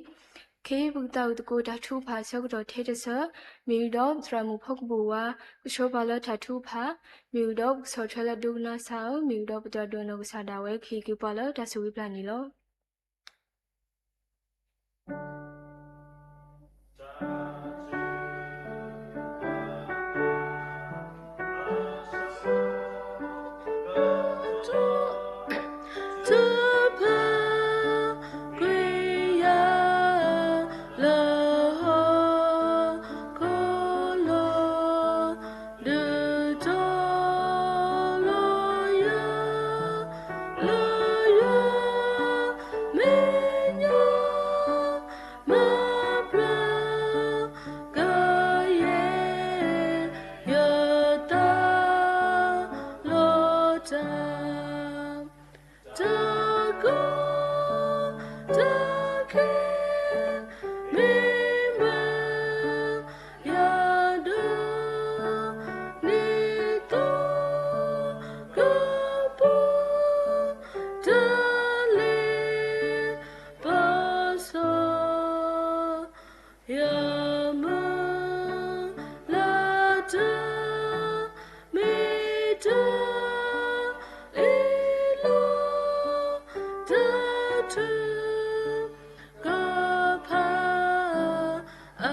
ခဲအံၤပကသးဝံၣ်သကိးတၢ်ထုကဖၣ်အဆၢကတီၢ်ထဲတဆၢ, မ့ၢ်ဝံၤဒီးပသရၣ်မုၣ်ဖီကဘိၣ်ဝါ ကဆှၢပှၤလၢတၢ်ထုကဖၣ်, မ့ၢ်ဝံၤဒီးပကဆီၣ်ထွဲလၢဒိကနၣ်စၢ်ဧၢ, မ့ၢ်ဝံၤဒီးပသရၣ်ဒိၣ်အနီၢ်ကစၢ်ဒၣ်ဝဲကဟ့ၣ်က့ၤပှၤလၢတၢ်ဆိၣ်ဂ့ၤပျၢ်န့ၣ်လီၤ. တဖၣ်ကွံာ်ယၤလၢဟီၣ် ခိၣ်လီၤ ဒုးတီလီၤယၤ လၢယွၤမဲာ်ညါ မၤပျၢ်ကယဲၢ် ယသးလီၤတၢ် တၢ်ကီတၢ်ခဲ မ့ၢ်မၤယၤဒိးန့ၢ်သီ ကပီၤတၢ်လဲၤ ပစီ ယမုၢ်လၢ်တၢ် မ့ၢ်တၢ်အ့ၣ်လိာ် တၢ်ထုကဖၣ် အ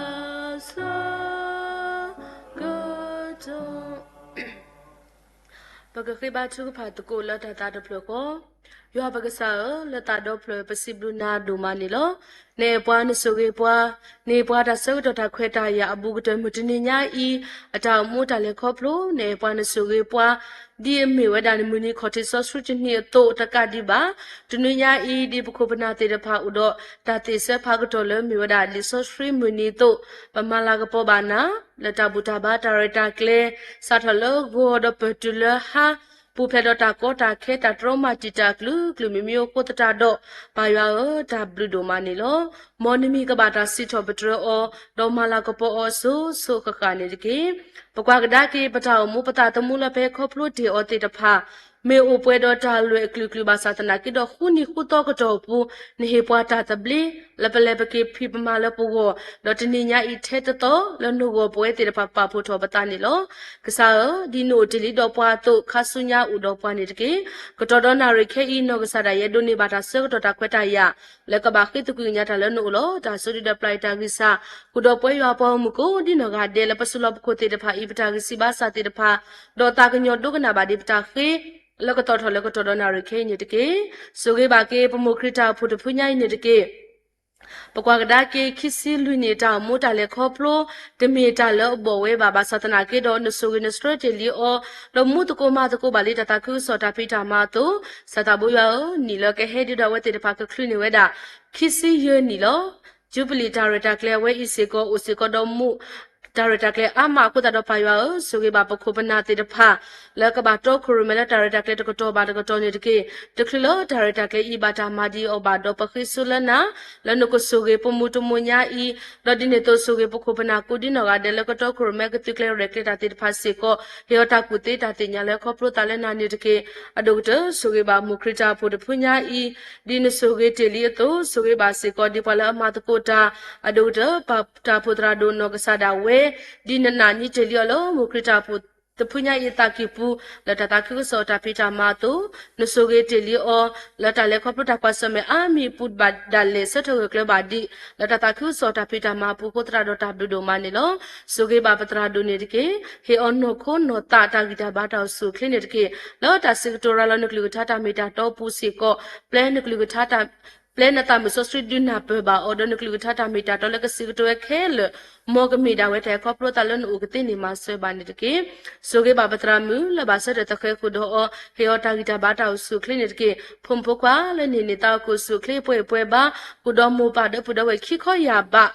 ဆၢကတီၢ် ပကဃ့ဘါထုကဖၣ်သကိးလၢတၢ်သးတဖျၢၣ်ဃီ, ယွၤပကစၢ်ဧၢ, လၢသးဒီဖျၢၣ်ပစံးဘျုးနၤဒိၣ်မးန့ၣ်လီၤ. နအဲၣ်ပှၤနဆိၣ်ဂ့ၤပှၤ, နဟ့ၣ်ပှၤတၢ်ဆၢကတီၢ်တၢ်ခွဲးတၢ်ယာ်အဘူးကတၢၢ်မုၢ်တနံၤညါအံၤ, အတၢ်အိၣ်မူတၢ်လဲၤခီဖျိ, နအဲၣ်ပှၤနဆိၣ်ဂ့ၤပှၤ, ဒ်အမ့ၢ်ဝဲဒၣ်နမုၢ်နံၤခီၣ်ထံးစီဆှံတနံၤအသိးတကးဒံးဘၣ်, တနွံညါအံၤ ဒ်ပခိၣ်ပနၢ်သ့ၣ်တဖၣ်အိၣ်ဒီးတၢ်သ့ၣ်စၢဖးကတီၢ်လၢမ့ၢ်ဝဲဒၣ်လံာ်စီဆှံမုၢ်နံၤအသိး, ပမၤလၤကပီၤဘၣ်နၤ လၢတၢ်ဘူၣ်တၢ်ဘါတၢ်ရဲၣ်တၢ်ကျဲၤ စးထီၣ်လၢဂီၤဒီးပၢၢ်တုၤလၢဟါ, ပူၤဖျဲးဒီးတၢ်ကီတၢ်ခဲ တၢ်တြီမၤတံာ်တာ်အကလုာ်ကလုာ်မ့ၢ်မ့ၢ်အိၣ်ဃိသတးဒီး, ပၢ်ယွၤဧၢ, တၢ်ဘျုးဒိၣ်မးန့ၣ်လီၤ. မ်နမံၤကဘၣ်တၢ်စံးထီၣ်ပတြၢၤအီၤ, ဒီးမၤလၤကပီၤအီၤစိၤစိၤဃၣ်ဃၣ်န့ၣ်တက့ၢ်. ပကွၢ်ကဒါက့ၤပတၢ်အိၣ်မူပသးသမူလၢပဟဲခီဖျိတ့ၢ်အီၤသ့ၣ်တဖၣ် မ့ၢ်အိၣ်ပှဲၤဒီးတၢ်လွဲၢ်အကလုာ်ကလုာ်ဘၣ်ဆၣ်သနာ်က့ဒီး ဃုနံၤဃုသီကတီၢ်အပူၤ နဟ့ၣ်ပှၤတၢ်သဘျ့ လၢပလဲၤပက့ၤဖံးပမၤလၢပဂီၢ်, ဒီးတနံၤညါအံၤထဲတသီ လၢနဂီၢ်ပဝဲသ့ၣ်တဖၣ်ပာ်ဖှိၣ်ထီၣ်ပသးန့ၣ်လီၤ. ကစၢ်ဧၢ, ဒ်နအိၣ်တ့ၢ်လံဒီးပှၤအသိး ခါဆူညါအိၣ်ဒီးပှၤန့ၣ်တက့ၢ်. ကတီၢ်ဒီးနၣ်ရံၣ်ခဲအံၤ နီၢ်ကစၢ်ဒၣ်ယဲဒိးန့ၢ်ဘၣ်တၢ်ဆၢကတီၢ် တၢ်ခွဲးတၢ်ယာ် လၢကဘၣ်ဃ့သကွံာ်ကညးတၢ်လၢနအိၣ်လီၤ. တၢ်ဆိဒုၣ်ဒီးပျၢ်ယတၢ်ဂံၢ်စၢ် ဃုာ်ဒီးပဝဲယွၤအပှၤဂီၢ်မုၢ်ကိးဒံနီၢ်ဂၤဒဲး လၢပစုလီၢ်ပခိၣ်သ့ၣ်တဖၣ်အံၤ ပတၢ်ဂံၢ်စၢ်ဘါစၢ်သ့ၣ်တဖၣ်, ဒီးသးကညီၤဒိကနၣ်ဘၣ်ဒံးပတၢ်ဃ့ လၢကသီၣ်ထီၣ်လၢကတီၢ်ဒီးနၣ်ရံၣ်ခဲအံၤန့ၣ်တက့ၢ်. ဆိၣ်ဂ့ၤဘၣ်က့ၤ ပမိၢ်ခရံာ်တၢ်အိၣ်ဖှိၣ်တဖုညါအံၤန့ၣ်တက့ၢ်. ပကွၢ်ကဒါက့ၤ ခံဆံလွံၢ်နံၣ်တၢ်အိၣ်မူတၢ်လဲၤခီဖျိ တမ့ၢ်တၢ်လၢအဘီၣ်ဝဲဘၣ် ဘၣ်ဆၣ်သနာ်က့ဒီး နဆိၣ်ဂ့ၤနဆှၢတ့ၢ်လံအီၤ, ဒီးမူသကိးမၤသကိးဘၣ်လံတၢ်သးခုကစီၣ်တၢ်ဖံးတၢ်မၤအသိး, စၢ်သးဘိယွၤဧၢ, နံၣ်လၢကဟဲဒံးဒီးအဝဲသ့ၣ်တဖၣ်ကချုးန့ၢ်ဝဲဒၣ် ခံဆံယဲၢ်နံၣ်လီၤ. ယူဘလံၣ်တၢ်ရဲၣ်တၢ်ကျဲၤအဝဲအံၤစ့ၢ်ကီး အိၣ်စ့ၢ်ကီးဒီးမူ တၢ်ရဲၣ်တၢ်ကျဲၤအါမးအဃိသတးဒီး ပၢ်ယွၤဧၢ, ဆိၣ်ဂ့ၤဘၣ်ပခိၣ်ပနၢ်သ့ၣ်တဖၣ် လၢကဘၣ်တီခိၣ်ရိၣ်မဲလၢတၢ်ရဲၣ်တၢ်ကျဲၤတကတီၢ်ဘၣ်တကတီၢ်န့ၣ်တက့ၢ်. တချုးလၢတၢ်ရဲၣ်တၢ်ကျဲၤအံၤဘၣ်တၢ်မၤဒံးအီၤဘၣ်ဒီး ပဃ့ဆိလၢနၤ လၢနကဆိၣ်ဂ့ၤပမုၢ်တမုၢ်ညါအံၤ, ဒီးဒ်န့ၣ်အသိးဆိၣ်ဂ့ၤပခိၣ်ပနၢ်ကိးဒံနီၢ်ဂၤဒဲးလၢကတီခိၣ်ရိၣ်မဲကသုးကျဲၤရဲၣ်ကျဲၤတၢ်သ့ၣ်တဖၣ်စ့ၢ်ကီး, ဟ့ၣ်အီၤတၢ်ကူၣ်သ့တၢ်သ့ၣ်ညါလၢခီဖျိသးလၢနၤန့ၣ်တက့ၢ်. အဒိၣ်ကတၢၢ်ဆိၣ်ဂ့ၤဘၣ်မိၢ်ခရံာ်တၢ်အိၣ်ဖှိၣ်တဖုညါအံၤ, ဒ်နဆိၣ်ဂ့ၤတ့ၢ်လံအသိး ဆိၣ်ဂ့ၤဘၣ်စ့ၢ်ကီးဒ်ပှၤလၢအမၤသကိးတၢ်, အဒိၣ်ကတၢၢ်ပၢ်တၢ်အိၣ်ဖှိၣ်သရၣ်ဒိၣ်နီၢ်ကစၢ်ဒၣ်ဝဲ, ဒ်နနာ်န့ၢ်တ့ၢ်လံအီၤလၢမိၢ်ခရံာ်တၢ်အိၣ်ဖှိၣ်တဖုညါအံၤအသးကံၢ်ပူၤ, လၢတၢ်သးခုကစီၣ်တၢ်ဖံးတၢ်မၤအသိး, နဆိၣ်ဂ့ၤတ့ၢ်လံအီၤ လၢတၢ်လဲၤခီဖျိတၢ်ကွၢ်ဆၢၣ်မဲာ်အါမံၤအပူၤဘၣ်ဒၣ်လဲာ်ဆၢထၢၣ်ဂၢၢ်ကျၢၤဘၣ်ဒံး, လၢတၢ်သးခုကစီၣ်တၢ်ဖံးတၢ်မၤအပူၤအဃိသတးဒီးတၢ်ဘျုးဒိၣ်မးန့ၣ်လီၤ. ဆိၣ်ဂ့ၤဘၣ်ပသရၣ်ဒိၣ်န့ၣ်တက့ၢ်. ဟ့ၣ်အီၤနီၢ်ခိနီၢ်သးတၢ်ဂံၢ်တၢ်ဘါတၢ်အိၣ်ဆူၣ်အိၣ်ချ့န့ၣ်တက့ၢ်. လၢတၢ်စံးကတိၤရၤလီၤနကလုၢ်ကထါတၢ်မ့ၢ်တၢ်တီအပူၤစ့ၢ်ကီး, ပျဲနကလုၢ်ကထါတၢ် ပျဲနသးမုၢ်စီဆှံဒုးနၢ်ပၢၢ်ဘၣ်အီၤ, ဒီးနကလုၢ်ကထါတၢ်မ့ၢ်တၢ်တီလၢကစံးကတိၤဝဲခဲလၢာ်, မ်ကမ့ၢ်ဒၣ်ဝဲတၢ်ခီဖျိသးလၢနအိၣ်ကသ့န့ၣ်မၤစၢၤဘၣ်န့ၣ်တက့ၢ်. ဆိၣ်ဂ့ၤဘၣ်ပသရၣ်မုၣ်လၢဘၣ်ဆၢထၢၣ်သဃဲၤဃုာ်ဒီးအီၤ, ဟ့ၣ်အီၤတၢ်ဂံၢ်တၢ်ဘါတၢ်အိၣ်ဆူၣ်အိၣ်ချ့န့ၣ်တက့ၢ်. ဖိမုၣ်ဖိခွါလၢနဟ့ၣ်န့ၢ်သးအိၣ်ကအိၣ်ဆူၣ်အိၣ်ချ့ပှဲၤပှဲၤဘၣ်, ဃုာ်ဒီးမိၢ်ပၢ်ဒီပုၢ်ဒီဝဲၢ်ခံခီယာ်ဘး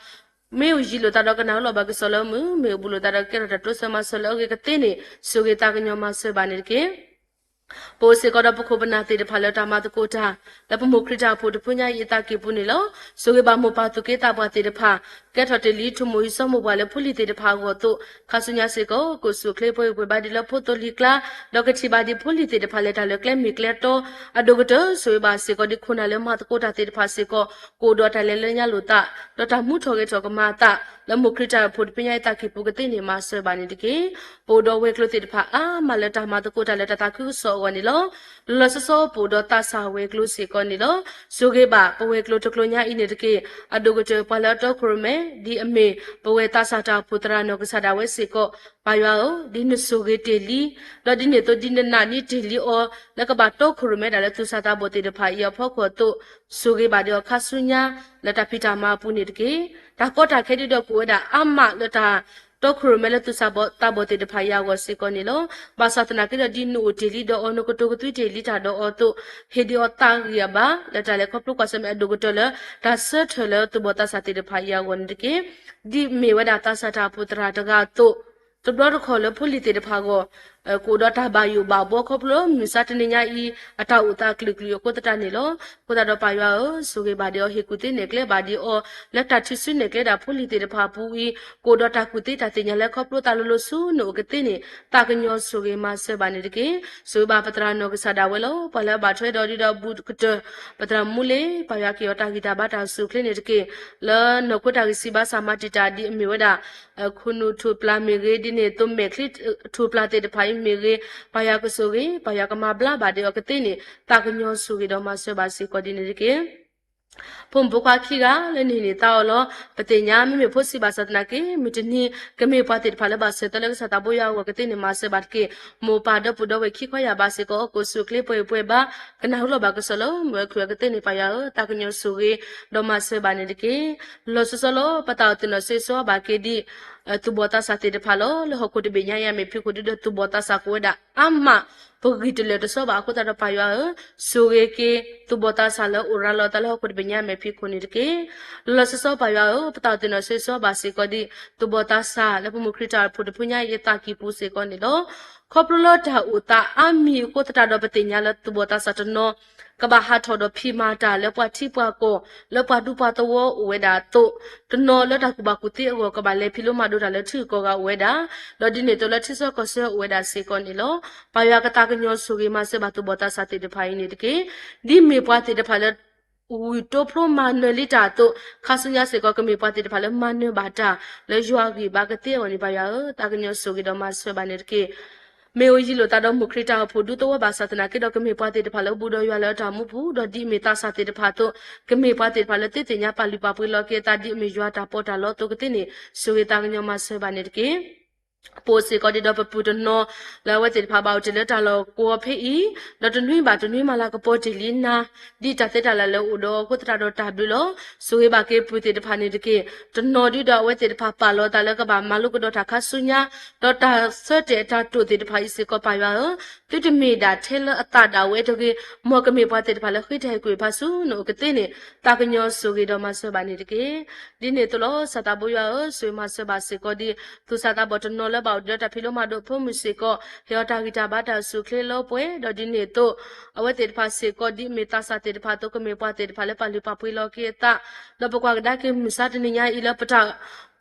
မ့ၢ်အိၣ်ယံၤလိာ်သးဒီးကနၣ်လိာ်ဘၣ်ကစီၣ်လၢမုာ်, မ့ၢ်အိၣ်ဘူးလိာ်သးဒီးကဲထီၣ်တၢ်တိစၢၤမၤစၢၤလၢအဂ့ၤကသ့န့ၣ်, ဆိၣ်ဂ့ၤသးကညီၤမၤစၢၤဘၣ်န့ၣ်တက့ၢ်. ပအိၣ်စ့ၢ်ကီးဒီးပခိၣ်ပနၢ်သ့ၣ်တဖၣ်လၢတၢ်မၤသကိးတၢ် လၢပမိၢ်ခရံာ်တၢ်အိၣ်ဖှိၣ်တဖုညါအံၤအသးကံၢ်ပူၤန့ၣ်လီၤ. ဆိၣ်ဂ့ၤဘၣ်မိၢ်ပၢ်သူၣ်က့သးပှၢ်သ့ၣ်တဖၣ် ကဲထီၣ်တ့ၢ်လံ ထိၣ်မိၢ်အံၤစီၤမိၢ်ပှၢ်လၢဖိလံၤသ့ၣ်တဖၣ်အဂီၢ်အသိး, ခါဆူညါစ့ၢ်ကီး ကအိၣ်ဆူၣ်အိၣ်ချ့ပှဲၤဂံၢ်ပှဲၤဘါဒံးလၢဖိသိလံၤကျါ, ဒီးကထံၣ်ဘၣ်ဒံးဖိလံၤသ့ၣ်တဖၣ်လဲၤတၢ်လၢကျဲမ့ၢ်ကျဲတီ, အဒိၣ်ကတၢၢ် ဆိၣ်ဂ့ၤဘၣ်စ့ၢ်ကီးဒံးခိၣ်နၢ်လၢမၤသကိးတၢ်သ့ၣ်တဖၣ်စ့ၢ်ကီး ကအိၣ်ဒီးတၢ်လဲၤလၢညါလိာ်သး, ဒီးတၢ်မူထီၣ်ဂဲၤထီၣ်ကမၤအသး လၢမိၢ်ခရံာ်တၢ်အိၣ်ဖှိၣ်တဖုညါအံၤအသးကံၢ်ပူၤကသ့န့ၣ် မၤစၢၤဘၣ်န့ၣ်တက့ၢ်. ပအိၣ်ဒီးဝဲၤကျိၤသ့ၣ်တဖၣ်အါမးလၢတၢ်မၤသကိးတၢ်လၢတၢ်သးခုကစီၣ်အဂီၢ်န့ၣ်လီၤ. လီၤလီၤဆီဆီပအိၣ်ဒီးသးစၢ်ဝဲၤကျိၤစ့ၢ်ကီးန့ၣ်လီၤ. ဆိၣ်ဂ့ၤဘၣ်ပဝဲၤကျိၤတကျိၤညါအံၤန့ၣ်တက့ၢ်. အဒိၣ်ကတၢၢ်ပှၤလၢအတီခိၣ်ရိၣ်မဲ ဒ်အမ့ၢ် ပဝဲသးစၢ်တၢ်အိၣ်ဖှိၣ်သရၣ်နီၢ်ကစၢ်ဒၣ်ဝဲစ့ၢ်ကီး ပၢ်ယွၤဧၢ, ဒ်နဆိၣ်ဂ့ၤတ့ၢ်လံ, ဒီးဒ်န့ၣ်အသိးဒ်နနာ်န့ၢ်တ့ၢ်လံအီၤ လၢကဘၣ်တီခိၣ်ရိၣ်မဲဒၣ်လၢသူၣ်စၢ်သးဘီၣ်သ့ၣ်တဖၣ်အံၤအဖီခိၣ်အသိး, ဆိၣ်ဂ့ၤဘၣ်ဒံးအီၤခါဆူညါ လၢတၢ်ဖံးတၢ်မၤအပူၤန့ၣ်တက့ၢ်. တၢ်ကီတၢ်ခဲဒ်ဒီးကအိၣ်ဝဲဒၣ်အါမးလၢတၢ်တီခိၣ်ရိၣ်မဲလၢသူၣ်စၢ်သးဘီၣ်သ့ၣ်တဖၣ်အံၤအဂီၢ်စ့ၢ်ကီးန့ၣ်လီၤ. ဘၣ်ဆၣ်သနာ်က့ဒီးဒ်နအိၣ်တ့ၢ်လံဒီးအီၤ နကတိၤကသွံတ့ၢ်လံတၢ်ဒီးအီၤအသိး, ဟ့ၣ်ဒံးအီၤသးဂံၢ်အဘါ လၢတၢ်လဲၤခီဖျိကွၢ်ဆၢၣ်မဲာ်အဒိၣ်ကတၢၢ်လၢ တၢ်ဆၢထၢၣ်လၢသူၣ်ဘီၣ်သးစၢ်သ့ၣ်တဖၣ်အံၤအဂီၢ်န့ၣ်တက့ၢ်. ဒ်မ့ၢ်ဝဲဒၣ်သးစၢ်တၢ်အိၣ်ဖှိၣ်သရၣ်တဂၤအသိး, တဘျီတခီၣ်လၢဖိလံၤသ့ၣ်တဖၣ်အဂီၢ် ကအိၣ်ဒီးတၢ်ဘၣ်ယိၣ်ဘၣ်ဘှီခီဖျိလၢမုၢ်မဆါတနံၤညါအံၤ အတၢ်အိၣ်သးကလုာ်ကလုာ်အဃိသတးန့ၣ်လီၤ. အဃိသတးဒီးပၢ်ယွၤဧၢ, ဆိၣ်ဂ့ၤဘၣ်ဒံးအီၤ ဟ့ၣ်ကူၣ်သ့နဲၣ်ကျဲဘၣ်ဒံးအီၤ လၢတၢ်ထုးစုနဲၣ်ကျဲဒၣ်ဖိလံၤသ့ၣ်တဖၣ်အပူၤအံၤ ကအိၣ်ဒီးတၢ်ကူၣ်သ့တၢ်သ့ၣ်ညါလၢခီဖျိသးလိၤလိၤဆူနအိၣ်ကသ့န့ၣ် သးကညီၤဆိၣ်ဂ့ၤမၤစၢၤဘၣ်န့ၣ်တက့ၢ်. ဆိၣ်ဂ့ၤဘၣ်ပသရၣ်နီၢ်ကစၢ်ဒၣ်ဝဲလီၤ. ပှၤလၢအဘၣ်ထွဲဒီးဒုးဒီးဘူးကတၢၢ် ပသရၣ်မူလ့ၤ ပၢ်ယွၤက့ၤအီၤတၢ်ဂံၢ်တၢ်ဘါတၢ်အိၣ်ဆူၣ်အိၣ်ချ့န့ၣ်တက့ၢ်. လၢနီၢ်ခိတၢ်ဂံၢ်စၢ်ဘါစၢ်မၤတံာ်တာ်ဒ်အမ့ၢ်ဝဲဒၣ် ခူၣ်နူာ်ထူၣ်ပျၢ်မ့ၢ်ဂ့ၤ ဒ်န့ၣ်အသိးမဲာ်ချံထူၣ်ပျၢ်သ့ၣ်တဖၣ်အံၤမ့ၢ်ဂ့ၤ ပၢ်ယွၤကဆိၣ်ဂ့ၤ ပၢ်ယွၤကမၤဘျါဘၣ်ဒံးအီၤကသ့န့ၣ် သးကညီၤဆိၣ်ဂ့ၤဒီးမၤစၢၤဘၣ်စ့ၢ်ကီးဒ်န့ၣ်တက့ၢ်. ဖိမုၣ်ဖိခွါခံဂၤလၢနဟံးန့ၢ်သါအီၤလီၤ. ပသ့ၣ်ညါ မ့မ့ၢ်ဖိဆံးဘၣ်ဆၣ်သနာ်က့ မုၢ်တနံၤ ကမ့ၢ်ပှၤသ့ၣ်တဖၣ်လၢဘၣ်ဆၢထၢၣ်လၢကစၢ်သးဘိယွၤအဂီၢ်ကသ့န့ၣ် မၤစၢၤဘၣ်တက့ၢ်. မိၢ်ပၢ်ဒီပုၢ်ဒီဝဲၢ်ခံခီယၢ်ဘၣ်စ့ၢ်ကီး ကအိၣ်ဆူၣ်အိၣ်ချ့ပှဲၤပှဲၤဘါ ကနၢ်ဟူလီၤဘၣ်ကစီၣ်လၢမုၢ်အချုးအကသ့န့ၣ် ပၢ်ယွၤဧၢ, သးကညီၤဆိၣ်ဂ့ၤ ဒီးမၤစၢၤဘၣ်န့ၣ်တက့ၢ်. လီၤဆီဆီလီၤ ပသးအိၣ်သ့ၣ်နီၣ်ဆိၣ်ဂ့ၤဆိၣ်ဘၣ်က့ၤဒ် သူၣ်ဘီၣ်သးစၢ်သ့ၣ်တဖၣ်လီၤ. လၢဟီၣ်ခိၣ်တဘ့ၣ်ညါအံၤအမဲာ်ဖံးခိၣ်ဒုဒီးသူၣ်ဘီၣ်သးစၢ်ကအိၣ်ဝဲဒၣ်အါမး ပဂံၢ်တလၢာ်တစီဘၣ်အဃိသတးဒီးပၢ်ယွၤဧၢ, ဆိၣ်ဂ့ၤက့ၤ သူၣ်ဘီၣ်သးစၢ်လၢအိၣ်ရၤလီၤအသးလၢဟီၣ်ခိၣ်တဘ့ၣ်ညါအမဲာ်ဖံးခိၣ်န့ၣ်တက့ၢ်. လီၤဆီဆီပၢ်ယွၤဧၢ, ပသးအိၣ်သ့ၣ်နီၣ်ဆိၣ်ဂ့ၤဆိၣ်ဘၣ်စ့ၢ်ကီးဒ် သူၣ်ဘီၣ်သးစၢ်လၢပမိၢ်ခရံာ်တၢ်အိၣ်ဖှိၣ်တဖုညါအံၤအသးကံၢ်ပူၤစ့ၢ်ကီးန့ၣ်လီၤ. ခီဖျိလၢတၢ်အိၣ်သးအါမံၤအဃိသတးဒီးပသ့ၣ်ညါလၢသူၣ်ဘီၣ်သးစၢ်တနီၤ ကဘၣ်ဟးထီၣ်ဒီးဖံးမၤတၢ်လၢပှၤထံပှၤကီၢ် လၢပှၤဒူပှၤသဝီအိၣ်ဝဲဒၣ်အသိး, တနီၤလၢတၢ်ကူၣ်ဘၣ်ကူၣ်သ့အဂီၢ် ကဘၣ်လဲၤဖံးလိမၤဒိးတၢ်လၢထံဂုၤကီၢ်ဂၤအိၣ်ဝဲဒၣ်, ဒီးဒ်န့ၣ်အသိးလၢထံဆၢကီၢ်ဆၢအိၣ်ဝဲဒၣ်စ့ၢ်ကီးန့ၣ်လီၤ. ပၢ်ယွၤကသးကညီၤဆိၣ်ဂ့ၤမၤစၢၤဘၣ်သူၣ်ဘီၣ်သးစၢ်သ့ၣ်တဖၣ်အံၤန့ၣ်တက့ၢ်. ဒ်မ့ၢ်ပှၤသ့ၣ်တဖၣ်လၢ ဝံၣ်တိဖျိမၤနၢၤလံတၢ်အသိး, ခါဆူညါစ့ၢ်ကီးကမ့ၢ်ပှၤသ့ၣ်တဖၣ်လၢမၤနၢၤဘၣ်တၢ် လၢယွၤဂံၢ်ဘါကသ့အဂီၢ်န့ၣ် ပၢ်ယွၤဧၢ, သးကညီၤဆိၣ်ဂ့ၤဒီးမၤစၢၤဘၣ်န့ၣ်တက့ၢ်. မ့ၢ်အိၣ်ယံၤလိာ်သးဒီးမိၢ်ခရံာ်တၢ်အိၣ်ဖှိၣ်ဒူသဝီဘၣ်ဆၣ်သနာ်က့ဒီး ကမ့ၢ်ပှၤသ့ၣ်တဖၣ်လၢဘူးဒီးယွၤလၢတၢ်မူပူၤ, ဒီးဒ်အမ့ၢ်သးစၢ်သ့ၣ်တဖၣ်အသိး, ကမ့ၢ်ပှၤသ့ၣ်တဖၣ်လၢသ့သ့ၣ်ညါပာ်လုၢ်ပာ်ပှ့ၤလီၤက့ၤအသးဒ်အမ့ၢ်ယွၤတၢ်ပီးတၢ်လီအသိးကသ့န့ၣ် ဆိၣ်ဂ့ၤသးကညီၤမၤစၢၤဘၣ်န့ၣ်တက့ၢ်. ပအိၣ်စ့ၢ်ကီးဒ်ဒီးပပုၢ်တနီၤ လၢအဝဲသ့ၣ်တဖၣ်ဘၣ်အိၣ်တ့ၢ်လၢတၢ်လီၢ်ကဝီၤဖဲအံၤ, ဒီးတနွံဘၣ်တနွံမၤလၤကပီၤတ့ၢ်လံနၤ, ဒ်တၢ်သ့တၢ်လၢ်လၢအိၣ်ဒီးအဃိသတးဒီးတၢ်ဘျုးလီၤ. ဆိၣ်ဂ့ၤဘၣ်က့ၤပုၢ်သ့ၣ်တဖၣ်န့ၣ်တက့ၢ်. တနီၤဒုဒီးအဝဲသ့ၣ်တဖၣ်ပာ်လီၤအသးလၢကဘၣ်မၤလိကဒီးတၢ်ခါဆူညါ, ဒီးတၢ်ဆၢတဲာ်တၢ်တိာ်သ့ၣ်တဖၣ်အံၤစ့ၢ်ကီးပၢ်ယွၤဧၢ, သုတမ့ၢ်ဒၣ်ထဲလၢအသးဒၣ်ဝဲတဂ့ၤ, မ်ကမ့ၢ်ပှၤသ့ၣ်တဖၣ်လၢဃ့တၢ်ဟ့ၣ်ကူၣ်ဟ့ၣ်ဖးဆူနအိၣ်ကသ့န့ၣ် သးကညီၤဆိၣ်ဂ့ၤဒီးမၤစၢၤဘၣ်န့ၣ်တက့ၢ်. ဒ်န့ၣ်အသိးလီၤ စၢ်သးဘိယွၤဧၢ, ဆိၣ်ဂ့ၤမၤစၢၤဘၣ်စ့ၢ်ကီးဒ် သူၣ်စၢ်သးဘီၣ်တနီၤလၢဘၣ်အိၣ်ဒီးတၢ်ဖံးလိမၤဒိးအဖိမုၣ်စ့ၢ်ကီး, ဟ့ၣ်အီၤတၢ်ဂံၢ်တၢ်ဘါတၢ်အိၣ်ဆူၣ်အိၣ်ချ့လၢပှဲၤ, ဒီးဒ်န့ၣ်အသိး အဝဲသ့ၣ်တဖၣ်စ့ၢ်ကီးဒ်အမ့ၢ်သးစၢ်သ့ၣ်တဖၣ်အသိး ကမ့ၢ်ပှၤသ့ၣ်တဖၣ်လၢပာ်လုၢ်ပာ်ပှ့ၤလီၤက့ၤအသး, ဒီးပကွၢ်ကဒါက့ၤမုၢ်ဆါတနံၤညါအံၤလၢပတၢ်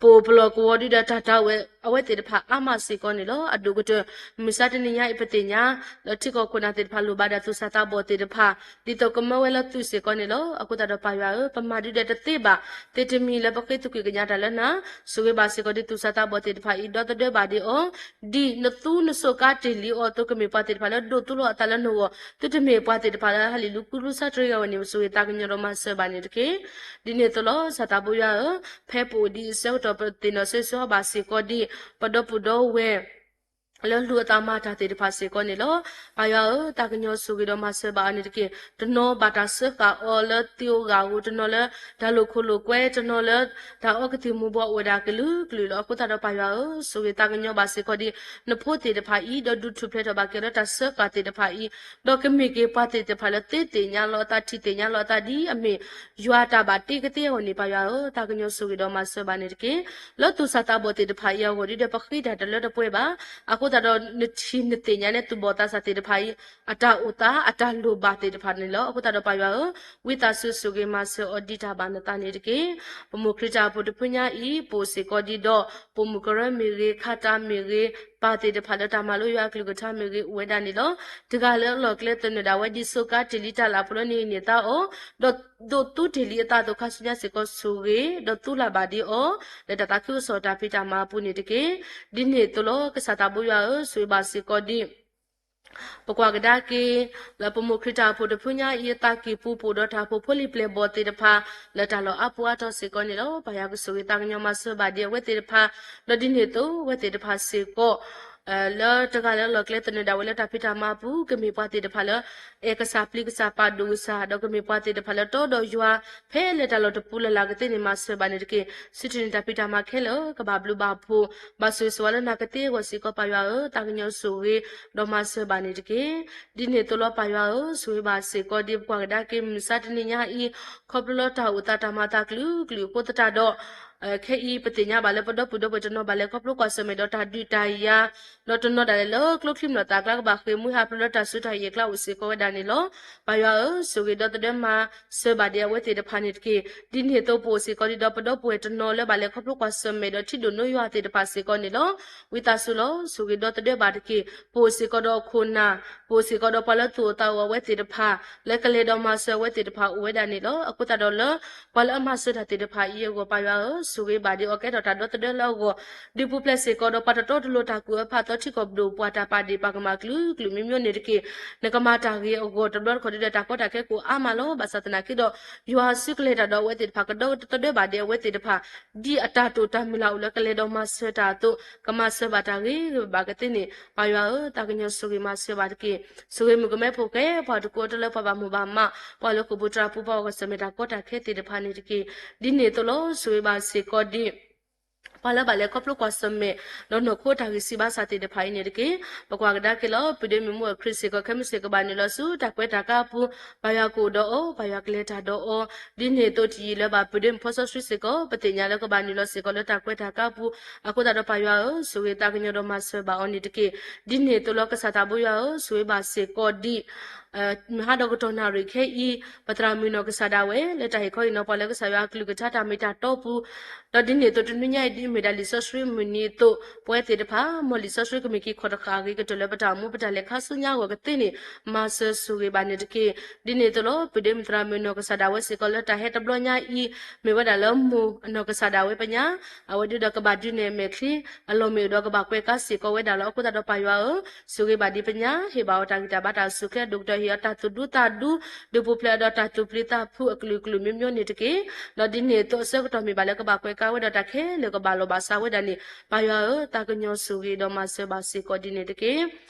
ပအိၣ်ပလီၢ်ကဝီၤဒုဒီးတၢ်တၢ်ဝဲအဝဲသ့ၣ်တဖၣ်အါမးစ့ၢ်ကီးန့ၣ်လီၤ. အဒိၣ်ကတၢၢ် မုၢ်ဆါတနံၤညါအံၤပသ့ၣ်ညါ လၢထံကီၢ်ခိၣ်နၢ်သ့ၣ်တဖၣ်လိၣ်ဘၣ်ဒၣ်သူၣ်စၢ်သးဘီၣ်သ့ၣ်တဖၣ် ဒ်သိးကမၢဝဲလၢသုးစ့ၢ်ကီးန့ၣ်လီၤ. အဃိသတးဒီးပၢ်ယွၤဧၢ, ပမၤဒုဒီးတသ့ဘၣ် သ့တမံၤလၢပဃ့သကွံာ်ကညးတၢ်လၢနၤ, ဆိၣ်ဂ့ၤဘၣ်စ့ၢ်ကီးဒ်သူၣ်စၢ်သးဘီၣ်သ့ၣ်တဖၣ်အံၤ ဒီသဒၢဘၣ်ဒံးအီၤ, ဒ်နသူနစိးကါတ့ၢ်လံအီၤအသိး ကမ့ၢ်ပှၤသ့ၣ်တဖၣ်လၢဒိးသူလီၤအသးလၢနဂီၢ်, သုတမ့ၢ်ပှၤသ့ၣ်တဖၣ်လၢဟးလံၣ်လူၤကူလူၤဆါတရံးဂၤဝဲန့ၣ် ဆိၣ်ဂ့ၤသးကညီၤဒီးမၤစၢၤဘၣ်န့ၣ်တက့ၢ်. ဒ်န့ၣ်အသိးလီၤ စၢ်သးဘိယွၤဧၢ, ဖဲပအိၣ်ဒ်အံၤအဆၢကတီၢ် ပသ့ၣ်နီၣ်ဆိၣ်ဂ့ၤဆိၣ်ဂ့ၤဘၣ်စ့ၢ်ကီးဒ် ပဒီပုၢ်ဒီဝဲၢ် လၢလူၤအသးမၤတၢ်သ့ၣ်တဖၣ်စ့ၢ်ကီးန့ၣ်လီၤ. ပၢ်ယွၤဧၢ, သးကညီၤဆိၣ်ဂ့ၤဒီးမၤစၢၤဘၣ်အီၤန့ၣ်တက့ၢ်. တနီၤဘၣ်တၢ်စၢဃာ်အီၤလၢသံဧိၤဂၤဧိၤ, တနီၤလၢတၢ်လိာ်ခိၣ်လိာ်ကွဲ, တနီၤလၢတၢ်အီကသံၣ်မူၤဘှီးအိၣ်ဝဲဒၣ်ကလုာ်ကလုာ်လီၤ. အဃိသတးဒီးပၢ်ယွၤဧၢ, ဆိၣ်ဂ့ၤသးကညီၤဘၣ်စ့ၢ်ကီးဒ် နဖိသ့ၣ်တဖၣ်အံၤ ဒီးဒုးထူၣ်ဖျဲးထီၣ်ဘၣ်က့ၤလၢတၢ်စၢဃာ်သ့ၣ်တဖၣ်အံၤ, ဒီးကမ့ၢ်က့ၤပှၤသ့ၣ်တဖၣ်လၢသ့သ့ၣ်ညါလီၤအသး ထံၣ်သ့ၣ်ညါလီၤအသးဒ်အမ့ၢ် ယွၤတၢ်ဘၣ်တ့ကသ့အဂီၢ်န့ၣ် ပၢ်ယွၤဧၢ, သးကညီၤဆိၣ်ဂ့ၤဒီးမၤစၢၤဘၣ်န့ၣ်တက့ၢ်. လၢသူၣ်စၢ်သးဘီၣ်သ့ၣ်တဖၣ်အံၤအဂီၢ်ဒ်ဒီးပဃ့တၢ်တလၢတပှဲၤဘၣ်. အဃိ အဃိသတးဒီးနထံၣ်နသ့ၣ်ညါလၢသူၣ်ဘီၣ်သးစၢ်သ့ၣ်တဖၣ်အံၤ အတၢ်အိၣ်သးအတၢ်လိၣ်ဘၣ်သ့ၣ်တဖၣ်န့ၣ်လီၤ. အဃိသတးဒီးပၢ်ယွၤဧၢ, ဝံသးစူၤဆိၣ်ဂ့ၤမၤစၢၤအီၤဒ်တၢ်ဘၣ်နသးန့ၣ်တက့ၢ်. ပမိၢ်ခရံာ်တၢ်အိၣ်ဖှိၣ်တဖုညါအံၤ ပအိၣ်စ့ၢ်ကီးဒ်ဒီး ပိာ်မုၣ်ကရၢမ့ၢ်ဂ့ၤ, ခါတၢ်မ့ၢ်ဂ့ၤ, ပၢ်သ့ၣ်တဖၣ်လၢတၢ်မၤလိယွၤအကလုၢ်ကထါမ့ၢ်ဂ့ၤ အိၣ်ဝဲဒၣ်န့ၣ်လီၤ. တဂၤလၢအလီၢ်ကျဲသနၢၣ်ဒၣ်ဝဲဒ်စူးကါတ့ၢ်လံတၢ်လၢ်ပူၤလၢနဟံးန့ၢ်သါအီၤ, ဒီးဒိးသူတ့ၢ်လံအသးအသိးခါဆူညါစ့ၢ်ကီး ဆိၣ်ဂ့ၤ ဒီးသူလၢ်ဘၣ်ဒံးအီၤ လၢတၢ်သးခုကစီၣ်တၢ်ဖံးတၢ်မၤအပူၤန့ၣ်တက့ၢ်. ဒ်န့ၣ်အသိးလီၤ. ကစၢ်သးဘိယွၤဧၢ, ဆိၣ်ဂ့ၤဘၣ်စ့ၢ်ကီးဒ် ပကွၢ်ကဒါက့ၤ လၢပမိၢ်ခရံာ်တၢ်အိၣ်ဖှိၣ်တဖုညါအံၤအသးကံၢ်ပူၤ ပအိၣ်ဒီးတၢ်အိၣ်ဖှိၣ်ဖိလံၤပျဲၢ်ဘီၣ်သ့ၣ်တဖၣ် လၢတၢ်လီၢ်အါပူၤအါတီၤစ့ၢ်ကီးန့ၣ်လီၤ. ပၢ်ယွၤကဆိၣ်ဂ့ၤသးကညီၤမၤစၢၤဘၣ်ဒံးအဝဲသ့ၣ်တဖၣ်, ဒီးဒ်န့ၣ်အသိးအဝဲသ့ၣ်တဖၣ်စ့ၢ်ကီး လၢတဂၤလၢအလီၢ်ကျဲသနၢၣ်ဒၣ်ဝဲလၢတၢ်ဖံးတၢ်မၤအပူၤ ကမ့ၢ်ပှၤသ့ၣ်တဖၣ်လၢ အဲၣ်ကစၢ်ပျံၤကစၢ်ပာ်ဒိၣ်ကစၢ် ဒီးကမ့ၢ်ပှၤသ့ၣ်တဖၣ်လၢတီဒီးယွၤ ဖဲလဲၣ်တၢ်လီၢ်တပူၤလၢ်လၢ်ကသ့န့ၣ် မၤစၢၤဘၣ်န့ၣ်တက့ၢ်. ဆူထံၣ်န့ၣ်တၢ်ဖံးတၢ်မၤခဲလၢာ် ကဘၣ်ဘျုးဘၣ်ဖှိၣ် ဘၣ်ဆိၣ်ဂ့ၤဆိၣ်ဝါလၢနၤကသ့အဂီၢ်စ့ၢ်ကီး ပၢ်ယွၤဧၢ, သးကညီၤဆိၣ်ဂ့ၤ ဒီးမၤစၢၤဘၣ်န့ၣ်တက့ၢ်. ဒ်န့ၣ်အသိးလီၤ ပၢ်ယွၤဧၢ, ဆိၣ်ဂ့ၤဘၣ်စ့ၢ်ကီးဒ်ပကွၢ်ကဒါက့ၤမုၢ်မဆါတနံၤညါအံၤ ခီဖျိလၢတၢ်အိၣ်သးတၢ်မၤအသးကလုာ်ကလုာ်အဃိသတးဒီး ခဲအံၤပသ့ၣ်ညါဘၣ်လၢပဒီပုၢ်ဒီဝဲၢ်တနီၤဘၣ်လဲၤခီဖျိကွၢ်ဆၢၣ်မဲာ်ဒီးတၢ်ဒုးတၢ်ယၤ, ဒီးတနီၤဒၣ်လဲာ်လၢကျိချံမျိာ်သၣ်အကျါကဘၣ်ဃ့ၢ်မှံဟးဖျိးလၢတၢ်ဆူးတၢ်ယံာ်အကျါအိၣ်စ့ၢ်ကီးဝဲဒၣ်န့ၣ်လီၤ. ပၢ်ယွၤဧၢ, ဆိၣ်ဂ့ၤဒီသဒၢမၤစၢၤဘၣ်ဒံးအဝဲသ့ၣ်တဖၣ်န့ၣ်တက့ၢ်. ဒ်န့ၣ်အသိးပအိၣ်စ့ၢ်ကီးဒ်ဒီးပဒီပုၢ်ဝဲၢ်တနီၤလၢဘၣ်လဲၤခီဖျိကွၢ်ဆၢၣ်မဲာ်ဒီးထံဒိၣ်နိယွၤသ့ၣ်တဖၣ်စ့ၢ်ကီးန့ၣ်လီၤ. ဝံသးစူၤလီၤ ဆိၣ်ဂ့ၤဒီသဒၢဘၣ်တက့ၢ်. ပအိၣ်စ့ၢ်ကီးဒီးအခိၣ်နၢ်, ပအိၣ်စ့ၢ်ကီးဒီးပှၤလၢသူၣ်အိၣ်သးအိၣ်အဝဲသ့ၣ်တဖၣ် လၢကလဲၤဒီးမၤစၢၤအဝဲသ့ၣ်တဖၣ်အိၣ်ဝဲဒၣ်န့ၣ်လီၤ. အဃိသတးဒီးလၢ ပှၤလၢအမၤစၢၤတၢ်သ့ၣ်တဖၣ်အံၤအဂီၢ် ပၢ်ယွၤဧၢ, ဆိၣ်ဂ့ၤဘၣ်ဒံးအီၤကဲထီၣ်တၢ်ဒီသဒၢလၢအဂီၢ်, ဒုးပူၤဖျဲးစ့ၢ်ကီးဒီးပှၤတတီတလိၤတၢ်ကူၣ်အၢဖးသီထံကီၢ်ပဒိၣ်ပှၤတၢ်ပာ်ဒ့ၣ်ပာ်ကမၣ်ကလုာ်ကလုာ်မံၤမံၤန့ၣ်တက့ၢ်. နကမၤတၢ်ဂ့ၤအဂီၢ် တဘျီတခီၣ်ဒုးဒီးတၢ်ကီတၢ်ခဲကအိၣ်အါမးလီၤ. ဘၣ်ဆၣ်သနာ်က့ဒီး ယွၤစုကလဲၤတၢ်ဒီးအဝဲသ့ၣ်တဖၣ် ကဒီသဒၢဘၣ်ဒံးအဝဲသ့ၣ်တဖၣ် ဒ်အတၢ်တိာ်တၢ်မုၢ်လၢ်အိၣ်လၢကလဲၤဒီးမၤစၢၤတၢ်အသိး ကမၤစၢၤဘၣ်တၢ်ဂ့ၤဂ့ၤဘၣ်ဘၣ်ကသ့န့ၣ် ပၢ်ယွၤဧၢ, သးကညီၤဆိၣ်ဂ့ၤမၤစၢၤဘၣ်တက့ၢ်. ဆိၣ်ဂ့ၤမုၣ်ကမဲဖိဃဲ ပှၤတကူအတၢလၢပှၤဘၣ်မူဘၣ်မး ပှၤလၢဃိာ်ပူၤတြၢ်ပူၤ ပှၤအိၣ်ကီၢ်ဆၢၣ်မဲာ်တၢ်ကီတၢ်ခဲသ့ၣ်တဖၣ်န့ၣ်တက့ၢ်. ဒ်န့ၣ်အသိးလီၤ ဆိၣ်ဂ့ၤဘၣ်စ့ၢ်ကီးဒံး ပှၤလၢဘၣ်လဲၤခီဖျိကွၢ်ဆၢၣ်မဲာ် ဒီးနီၢ်ခိတၢ်ဂံၢ်စၢ်ဘါစၢ်သ့ၣ်တဖၣ်အံၤန့ၣ်တက့ၢ်. ပကွၢ်ကဒါက့ၤလီၤ ပုၢ်ဒ့မုၣ်မူအခရံာ်စ့ၢ်ကီး ခဲမုၢ်ဆ့ၣ်ကဘၣ်နုာ်လီၤဆူ တၢ်ကွဲးတၢ်ကါအပူၤ ပၢ်ယွၤကအိၣ်ဒီးအီၤ ပၢ်ယွၤကလဲၤတၢ်ဒီးအီၤ ဒ်န့ၣ်အသိးတယံာ်လၢၤဘၣ် ပုၢ်ဒ့မုၣ်ဖီစီဆှံစ့ၢ်ကီး ပသ့ၣ်ညါလၢကဘၣ်နုာ်လီၤစ့ၢ်ကီးလၢတၢ်ကွဲးတၢ်ကါအပူၤ အဃိသတးဒီးပၢ်ယွၤဧၢ, ဆိၣ်ဂ့ၤသးကညီၤဒီးမၤစၢၤဘၣ်အီၤန့ၣ်တက့ၢ်. ဒ်န့ၣ်အသိးလီၤ ကစၢ်သးဘိယွၤဧၢ, ဆိၣ်ဂ့ၤဘၣ်စ့ၢ်ကီးဒံး မုၢ်ဟါဒီးကတီၢ်နၣ်ရံၣ်ခဲအံၤ ပသရၣ်မုၣ်နီၢ်ကစၢ်ဒၣ်ဝဲ လၢတၢ်ဟ့ၣ်ခီဟ့ၣ်နီၤပှၤလၢကစၢ်ယွၤအကလုၢ်ကထါတၢ်မ့ၢ်တၢ်တီအပူၤ ဒီးဒ်န့ၣ်အသိးတနွံညါအံၤ ဒ်အမ့ၢ်ဒၣ်လံာ်စီဆှံမုၢ်နံၤအသိး ပဝဲသ့ၣ်တဖၣ် မ်လံာ်စီဆှံကမ့ၢ်က့ၤခီၣ်တဃာ်အဂ့ၤကတၢၢ်လၢပတၢ်အိၣ်မူပတၢ်လဲၤခါဆူညါအဂီၢ်ကသ့န့ၣ် မၤစၢၤဆိၣ်ဂ့ၤဘၣ်န့ၣ်တက့ၢ်. ဒ်န့ၣ်အသိးလီၤ ပုၢ်ဒ့မုၣ်သရၣ်မုၣ်နီၢ်ကစၢ်ဒၣ်ဝဲစ့ၢ်ကီးလၢတၢ်ဟဲတဘျီညါအံၤ မ့ၢ်ဝဲဒၣ်လၢမိၢ်အနီၢ်ကစၢ်ဒၣ်ဝဲပညါ အဝဲဒုးဒီးကဘၣ်ဒုးနဲၣ်အမဲာ်ချံ အလီၢ်မ့ၢ်အိၣ်ဒီးကဘၣ်ကွဲးကါစ့ၢ်ကီးဝဲဒၣ်လီၤ. အဃိသတးဒီးပၢ်ယွၤဧၢ, ဆိၣ်ဂ့ၤဘၣ်ဒံးပညါ ဟ့ၣ်ဘၣ်အီၤတၢ်ဂံၢ်တၢ်ဘါတၢ်အိၣ်ဆူၣ်အိၣ်ချ့ အဒိၣ်ကတၢၢ်ဟ့ၣ်အီၤတၢ်သူၣ်ဒူသးဒူ ဒုးပူၤဖျဲးအီၤဒီးတၢ်သူၣ်ပျံၤသးဖုးအကလုာ်ကလုာ်မံၤမံၤန့ၣ်တက့ၢ်. ဒီးဒ်န့ၣ်အသိးအဆၢကတီၢ်မ့ၢ်ဘၣ်လၢကဘၣ်ကွဲးကါဝဲဒီးတၢ်ခဲလၢာ်ကဘၣ်လီၤဘၣ်စးဝဲဒၣ်န့ၣ် ပၢ်ယွၤဧၢ, သးကညီၤဆိၣ်ဂ့ၤဒီးမၤစၢၤဘၣ်စ့ၢ်ကီးဒ်န့ၣ်တက့ၢ်.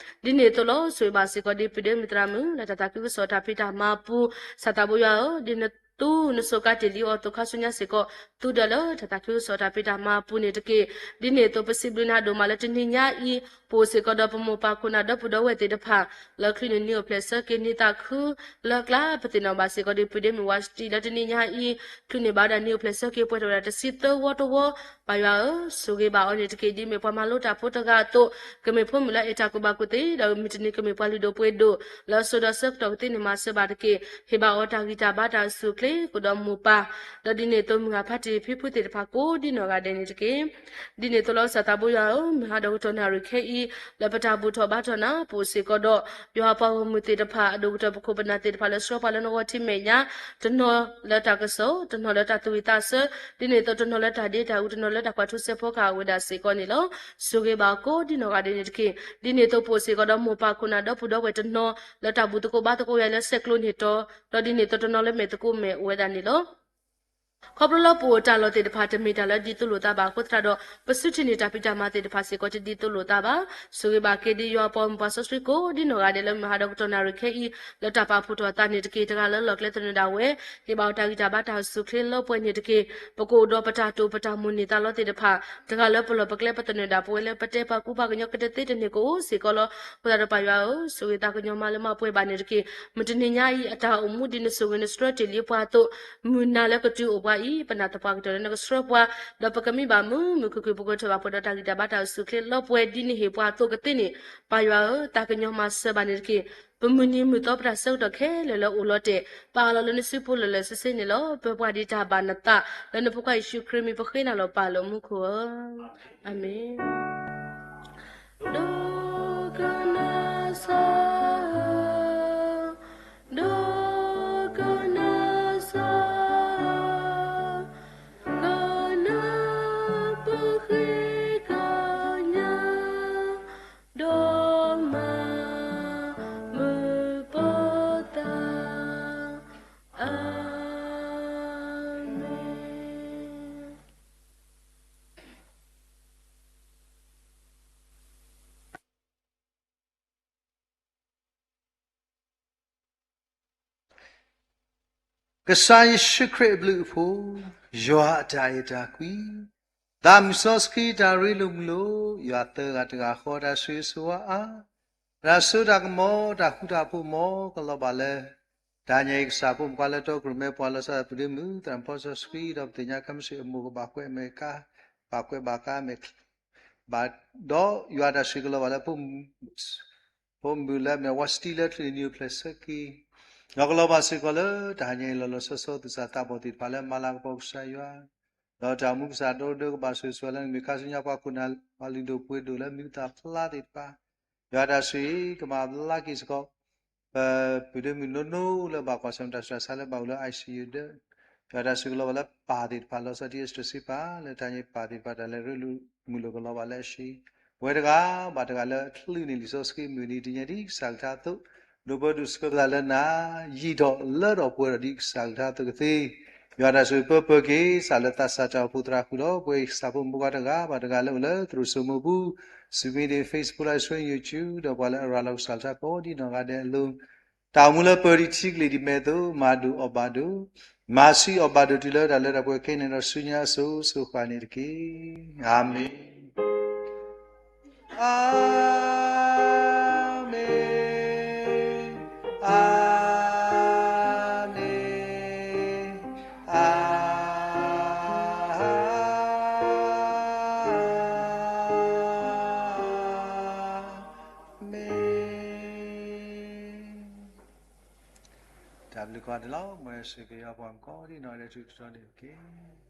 ဒ်န့ၣ်အသိးလီၤ ဆိၣ်ဂ့ၤဘၣ်စ့ၢ်ကီးဒ်ပုၢ်ဒ့မုၣ်သရၣ်မုၣ် လၢတၢ်သးခုကစီၣ်တၢ်ဖံးတၢ်မၤအပူၤ ကစၢ်သးဘိယွၤဧၢ, ဒ်နသူနဆိးကါတ့ၢ်လံအီၤအသိးခါဆူညါစ့ၢ်ကီး သူဒီးလၢတၢ်သးခုကစီၣ်တၢ်ဖံးတၢ်မၤအပူၤန့ၣ်တက့ၢ်. ဒ်န့ၣ်အသိးပစံးဘျုးနၤဒိၣ်မးလၢတနံၤညါအံၤ ပအိၣ်စ့ၢ်ကီးဒီးပမိၢ်ပၢ်ခိၣ်နၢ်ဒီပုၢ်ဒီဝဲၢ်သ့ၣ်တဖၣ် လၢချုးန့ၣ်နံၤအိၣ်ဖျဲၣ်ဆၢက့ၤနံၤသးခု လၢကျါပသ့ၣ်နီၣ်ဘၣ်စ့ၢ်ကီးဒ်ပုၢ်ဒ့မုၣ်ဝါစတံလၢတနံၤညါအံၤ ချုးန့ၢ်ဘၣ်ဝဲဒၣ်နံၤအိၣ်ဖျဲၣ်ဆၢက့ၤပှဲၤထီၣ်ဝဲဒၣ်တဆံသၢဝီတဝီ ပၢ်ယွၤဧၢ, ဆိၣ်ဂ့ၤဘၣ်အီၤန့ၣ်တက့ၢ်. ဒ်အမ့ၢ်ပှၤမၤလိတၢ်ဖိတဂၤအသိး ကမ့ၢ်ဖိမုၣ်လၢအဲၣ်တၢ်ကူၣ်ဘၣ်ကူၣ်သ့ ဒီးမုၢ်တနံၤကမ့ၢ်ပှၤလုၢ်ဒိၣ်ပှ့ၤဒိၣ် လၢအစိဒီးဆၢကတီၢ်ကသ့န့ၣ်မၤစၢၤဘၣ်တက့ၢ်. ဟ့ၣ်ဘၣ်အီၤတၢ်ဂံၢ်တၢ်ဘါတၢ်အိၣ်ဆူၣ်အိၣ်ချ့ ဃုာ်ဒီးမိၢ်ပၢ် ဒီးဒ်န့ၣ်အသိးမုၢ်ဂၢ်ဖါတံၢ်ဖံဖုသ့ၣ်တဖၣ်ကိးဒ်နီၢ်ဂၤဒဲးန့ၣ်တက့ၢ်. ဒ်န့ၣ်အသိးလီၤကစၢ်သးဘိယွၤဧၢ, မုၢ်ဟါဒီးကတီၢ်နၣ်ရံၣ်ခဲအံၤ လၢပတၢ်ဘူၣ်ထီၣ်ဘါထီၣ်နၤ ပအိၣ်စ့ၢ်ကီးဒီး ယွၤအပှၤဂီၢ်မုၢ်သ့ၣ်တဖၣ် အဒိၣ်ကတၢၢ်ပခိၣ်ပနၢ်သ့ၣ်တဖၣ်လၢဆှၢပှၤလၢနဂီၢ်ထံမဲာ်ညါ တနီၤလၢတၢ်ကစီၣ် တနီၤလၢတၢ်သူၣ်ဝံၣ်သးဆၢ ဒ်န့ၣ်အသိးတနီၤလၢတၢ်ဒ့တၢ်အူ တနီၤလၢတၢ်ကွၢ်ထူစဲးဖီကဟၣ်အိၣ်ဝဲဒၣ်စ့ၢ်ကီးန့ၣ်လီၤ. ဆိၣ်ဂ့ၤဘၣ်အီၤကိးဒ်နီၢ်ဂၤဒဲးန့ၣ်တက့ၢ်. ဒ်န့ၣ်အသိးပအိၣ်စ့ၢ်ကီးဒီးမိၢ်ပၢ်ခိၣ်နၢ်ဒီပုၢ်ဒီဝဲၢ်တနီၤ လၢတၢ်ဘူၣ်သကိးဘါသကိးယၤလၢဆဲးကျိးန့ၢ်တီၤ ဒီးဒ်န့ၣ်အသိးတနီၤလၢမဲာ်သကိးမဲာ်အိၣ်ဝဲဒၣ်န့ၣ်လီၤ. ခီဖျိလၢပအိၣ်တၢ်လီၢ်သ့ၣ်တဖၣ် တမ့ၢ်တၢ်လၢဒ်သိးလိာ်သးဘၣ်အဃိသတးဒီး ပစုထံၣ်န့ၢ်တၢ်ဖံးတၢ်မၤသ့ၣ်တဖၣ်စ့ၢ်ကီး တဒ်သိးလိာ်သးဘၣ်. ဆိၣ်ဂ့ၤဘၣ်က့ၤဒ်ယွၤအပှၤဂီၢ်မုၢ်ပှၤစီဆှံကိးဒ်နီၢ်ဂၤဒဲးလၢမုၢ်ဟါဒီးကတီၢ်နၣ်ရံၣ်ခဲအံၤ လၢတၢ်ပာ်ဖှိၣ်ထီၣ်အသးန့ၣ်တက့ၢ်. တဂၤလၢလီၢ်ကျဲသနၢၣ်ဒၣ်ဝဲ ဟ့ၣ်ဘၣ်အီၤတၢ်ဂံၢ်တၢ်ဘါတၢ်အိၣ်ဆူၣ်အိၣ်ချ့လၢပှဲၤန့ၣ်တက့ၢ်. ပကအိၣ်ဒီးပတၢ်တိာ်ပတၢ်မိၣ်န့ၢ်သးလီသ့ၣ်တဖၣ် တဂၤလၢပလီၢ်ပကျဲပသနၢၣ်ဒၣ်ပဝဲလၢပတဲပှၤကူပှၤကညီကတၢၢ်သ့တန့ၢ်ကအိၣ်စ့ၢ်ကီးလီၤ. အဃိသတးဒီးပၢ်ယွၤဧၢ, ဆိၣ်ဂ့ၤသးကညီၤမၤလၢမၤပှဲၤဘၣ်န့ၣ်တက့ၢ်. မုၢ်တနံၤညါအံၤအတၢ်အိၣ်မူဒ်နဆိၣ်ဂ့ၤနဆှၢတ့ၢ်လံပှၤအသိး မုၢ်နၤလၢကတုၤအိၣ် ပှၤအံၤ ပနာ်သပှၢ်ကတၢၢ်လၢနကဆှၢပှၤ, ဒီးပကမ့ၢ်ဘၣ်မုာ်မုာ်ခုၣ်ခုၣ် ပကထၢဘၣ်ပှဲၤဒီးတၢ်ဂံၢ်တၢ်ဘါတၢ်အိၣ်ဆူၣ်အိၣ်ချ့လီၤပှဲၤဒ်နဟ့ၣ်ပှၤအသိးကသ့န့ၣ်, ပၢ်ယွၤဧၢ, တၢ်ကညီၤမၤစၢၤဘၣ်န့ၣ်တက့ၢ်. ပမုၢ်နံၤမုၢ်သီပတၢ်ဆၢကတီၢ်ခဲလၢာ်လၢအိၣ်လီၤတဲာ် ပာ်လီၤလၢနစုပူၤလၢာ်လၢာ်ဆ့ဆ့န့ၣ်လီၤ. ပၢၤပှၤဒ်တၢ်ဘၣ်နသး လၢနဖိခွါယ့ၣ်ၡူးခရံာ်မံၤပဃ့နၤလီၤပၢ်လၢမူခိၣ်ဧၢ, အၤမ့ၣ်. ဒိကနၣ်စၢ်, ဒိကနၣ်စၢ်, ကနၢ်ပဃ့ကညး, ဒီးမၤမုာ်ပသး, အၤမ့ၣ်. ကစၢ်ယ့ၣ်ၡူးခရံာ်အဘျုးအဖှိၣ်, ယွၤအတၢ်အဲၣ်တၢ်ကွံ, သးမုၢ်စီဆှံတၢ်ရ့လိာ်မုာ်လိာ်, ယွၤသၢဂၤတဂၤဃီတၢ်ဆိၣ်ဂ့ၤဆိၣ်ဝါအါ, တၢ်စိတၢ်ကမီၤ တၢ်ဃူတၢ်ဖိးမီၤကလီၤဘၣ်လၢ တဟါညါအံၤ ကစၢ်ဖိမုၣ်ဖိခွါလၢတီကရူၢ်မဲပှၤလီၤဆီဒၣ်တၢ် ပုၢ်ဒ့မုၣ် သရၣ်မုၣ်ဖီစီဆှံ ဒီးပသ့ၣ်ညါခဲမုၢ်ဆ့ၣ်အမိၢ်ကဘၣ်ကွဲးမဲာ်ကါ, ဘၣ်ကွဲးဘၣ်ကါမဲာ် ဘၣ်ဒီးယွၤတၢ်ဆိၣ်ဂ့ၤကလီၤဘၣ်လၢ ဖိမုၣ်လၢအမ့ၢ်ဝါစတံလၢချုးနံၤအိၣ်ဖျဲၣ်ဆၢက့ၤ, ဒီးကလီၤဘၣ်စ့ၢ်ကီးလၢတဟါညါအံၤ လီၤလီၤဆီဆီသုးစၢ်သးဘီၣ်သ့ၣ်တဖၣ်လၢမၤလၤကပီၤကစၢ်ယွၤ, ဒီးတၢ်အိၣ်မူကစၢ်ဒီဒိကဘၣ်ဆိၣ်ဂ့ၤဆိၣ်ဝါလၢနမ့ၢ်ခါဆူညါပှၤခိၣ်နၢ် ပှၤလုၢ်ဒိၣ်ပှ့ၤဒိၣ်လၢမံၤပသၣ်ဖျါသ့ၣ်တဖၣ်, ယွၤတၢ်ဆိၣ်ဂ့ၤကမၤဘျါက့ၤစ့ၢ်ကီး ပပုၢ်ဒ့မုၣ်နိနိလၢဘၣ်ကွၢ်ဆၢၣ်မဲာ်တၢ်ဆူးတၢ်ဆါလၢဘၣ်အိၣ်လၢ I C U ဒီး ယွၤတၢ်ဆိၣ်ဂ့ၤကလီၤဘၣ်လၢပၢ်သ့ၣ်တဖၣ် လီၤဆီဒၣ်တၢ် Esther စ့ပၢ် လၢတဟါညါအံၤ ပၢ်သ့ၣ်တဖၣ်တၢ်လဲၤရ့လိာ်မုာ်လိာ်ကလီၤဘၣ်လၢအဟံၣ်, ပဝဲတဂၤဘၣ်တဂၤလၢအချုးန့ၢ်လံာ်စီဆှံမုၢ်နံၤတနံၤညါဒ်ကစၢ်ကလုၢ်ကထါအသိး, ဒိးပၢဒိးဆှၢပသးလၢနၤ, ယံာ်ထီၣ်လၢထီၣ်ပှဲၤထီၣ်ဒ်ကစၢ်ကလုၢ်ကထါအသိးကသ့, ယွၤတၢ်ဆိၣ်ဂ့ၤပၢပၢက့ၤ စးလၢသးစၢ်တၢ်အိၣ်ဖှိၣ်သရၣ်ဃုာ်ဒီး ပဝဲကစၢ်ဖိမုၣ်ဖိခွါတဂၤဘၣ်တဂၤလၢအိၣ်လၢသရိာ်စိမိပူၤ, စူမံဒ့ၣ် Facebook Live Stream YouTube ဒီးပှၤလၢအရၤလီၤကစၢ်လၢတၢ်ကိးဒံနီၢ်ဂၤဒဲးအလိၤ, တၢ်အိၣ်မူလၢပၢၤဒံးထံကလံၤဒံးမဲာ်အသိး မၤဒိၣ်အီၣ်ဘၣ်ဒိၣ်, မၤဆံးအီၣ်ဘၣ်ဒိၣ်တုၤလၢတၢ်လၢတၢ်ပှဲၤခဲအံၤန့ၣ်ဒီးဆူညါအစိၤစိၤဃၣ်န့ၣ်တက့ၢ်. အၤမ့ၣ်. အၤမ့ၣ်, အၤမ့ၣ်, အၤမ့ၣ်. တၢ်ဘျုးကိးဂၤဒဲးလီၤ. မ်ယွၤဆိၣ်ဂ့ၤက့ၤပှၤကိးဒံနီၢ်ဂၤဒဲး တၢ်ထူးတၢ်တီၤန့ၣ်တက့ၢ်.